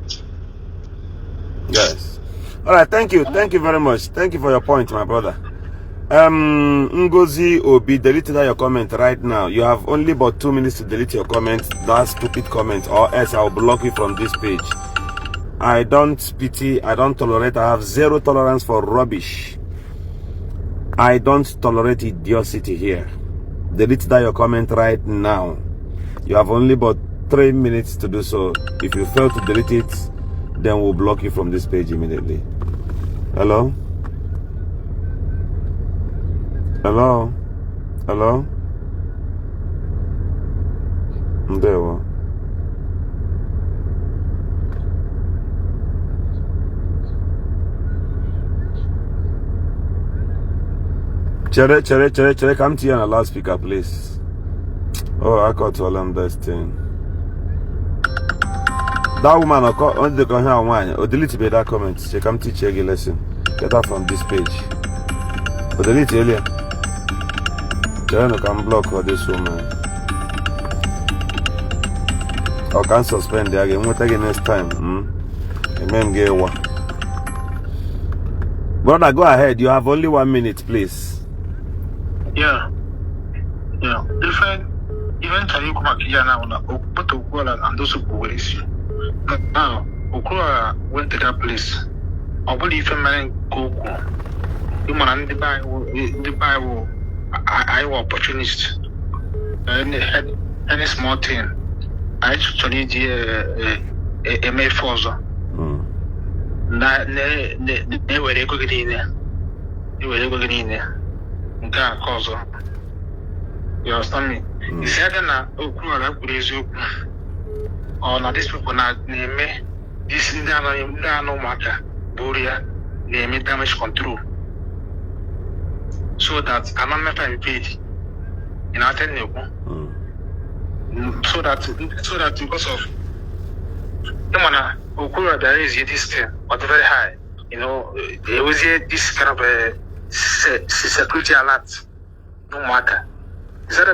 [SPEAKER 1] Yes. All right, thank you very much. Thank you for your point, my brother. Ngozi Obi, delete your comment right now. You have only about 2 minutes to delete your comment. That stupid comment, or else I will block you from this page. I don't pity, I don't tolerate. I have zero tolerance for rubbish. I don't tolerate idiocy here. Delete your comment right now. You have only about 3 minutes to do so. If you fail to delete it, then we'll block you from this page immediately. Hello? Hello? Hello? There we go. Chere, come to you on a loudspeaker, please. Oh, I got to alarm this thing. That woman, on the one, or delete that comment. She come teach you a lesson. Get her from this page. Or delete earlier. Chere, can block for this woman. Or can suspend the again. We'll take it next time. Amen. Get one. Brother, go ahead. You have only 1 minute, please.
[SPEAKER 4] Yeah. Eventually, come back here now. But Okwuluora and those who will issue. Now, Okwuluora went to that place. I believe a man go. You man, the Bible, I was opportunist. Any small thing. I actually did a May Forza. They were going in there. Cause you understand me? He said that Okwuluora or now these people now name this no matter Boria name damage control. So that I'm not matter paid in our so that because of no matter Okwuluora there is this thing but very high. You know, there was this kind of a security alert, no matter. Is that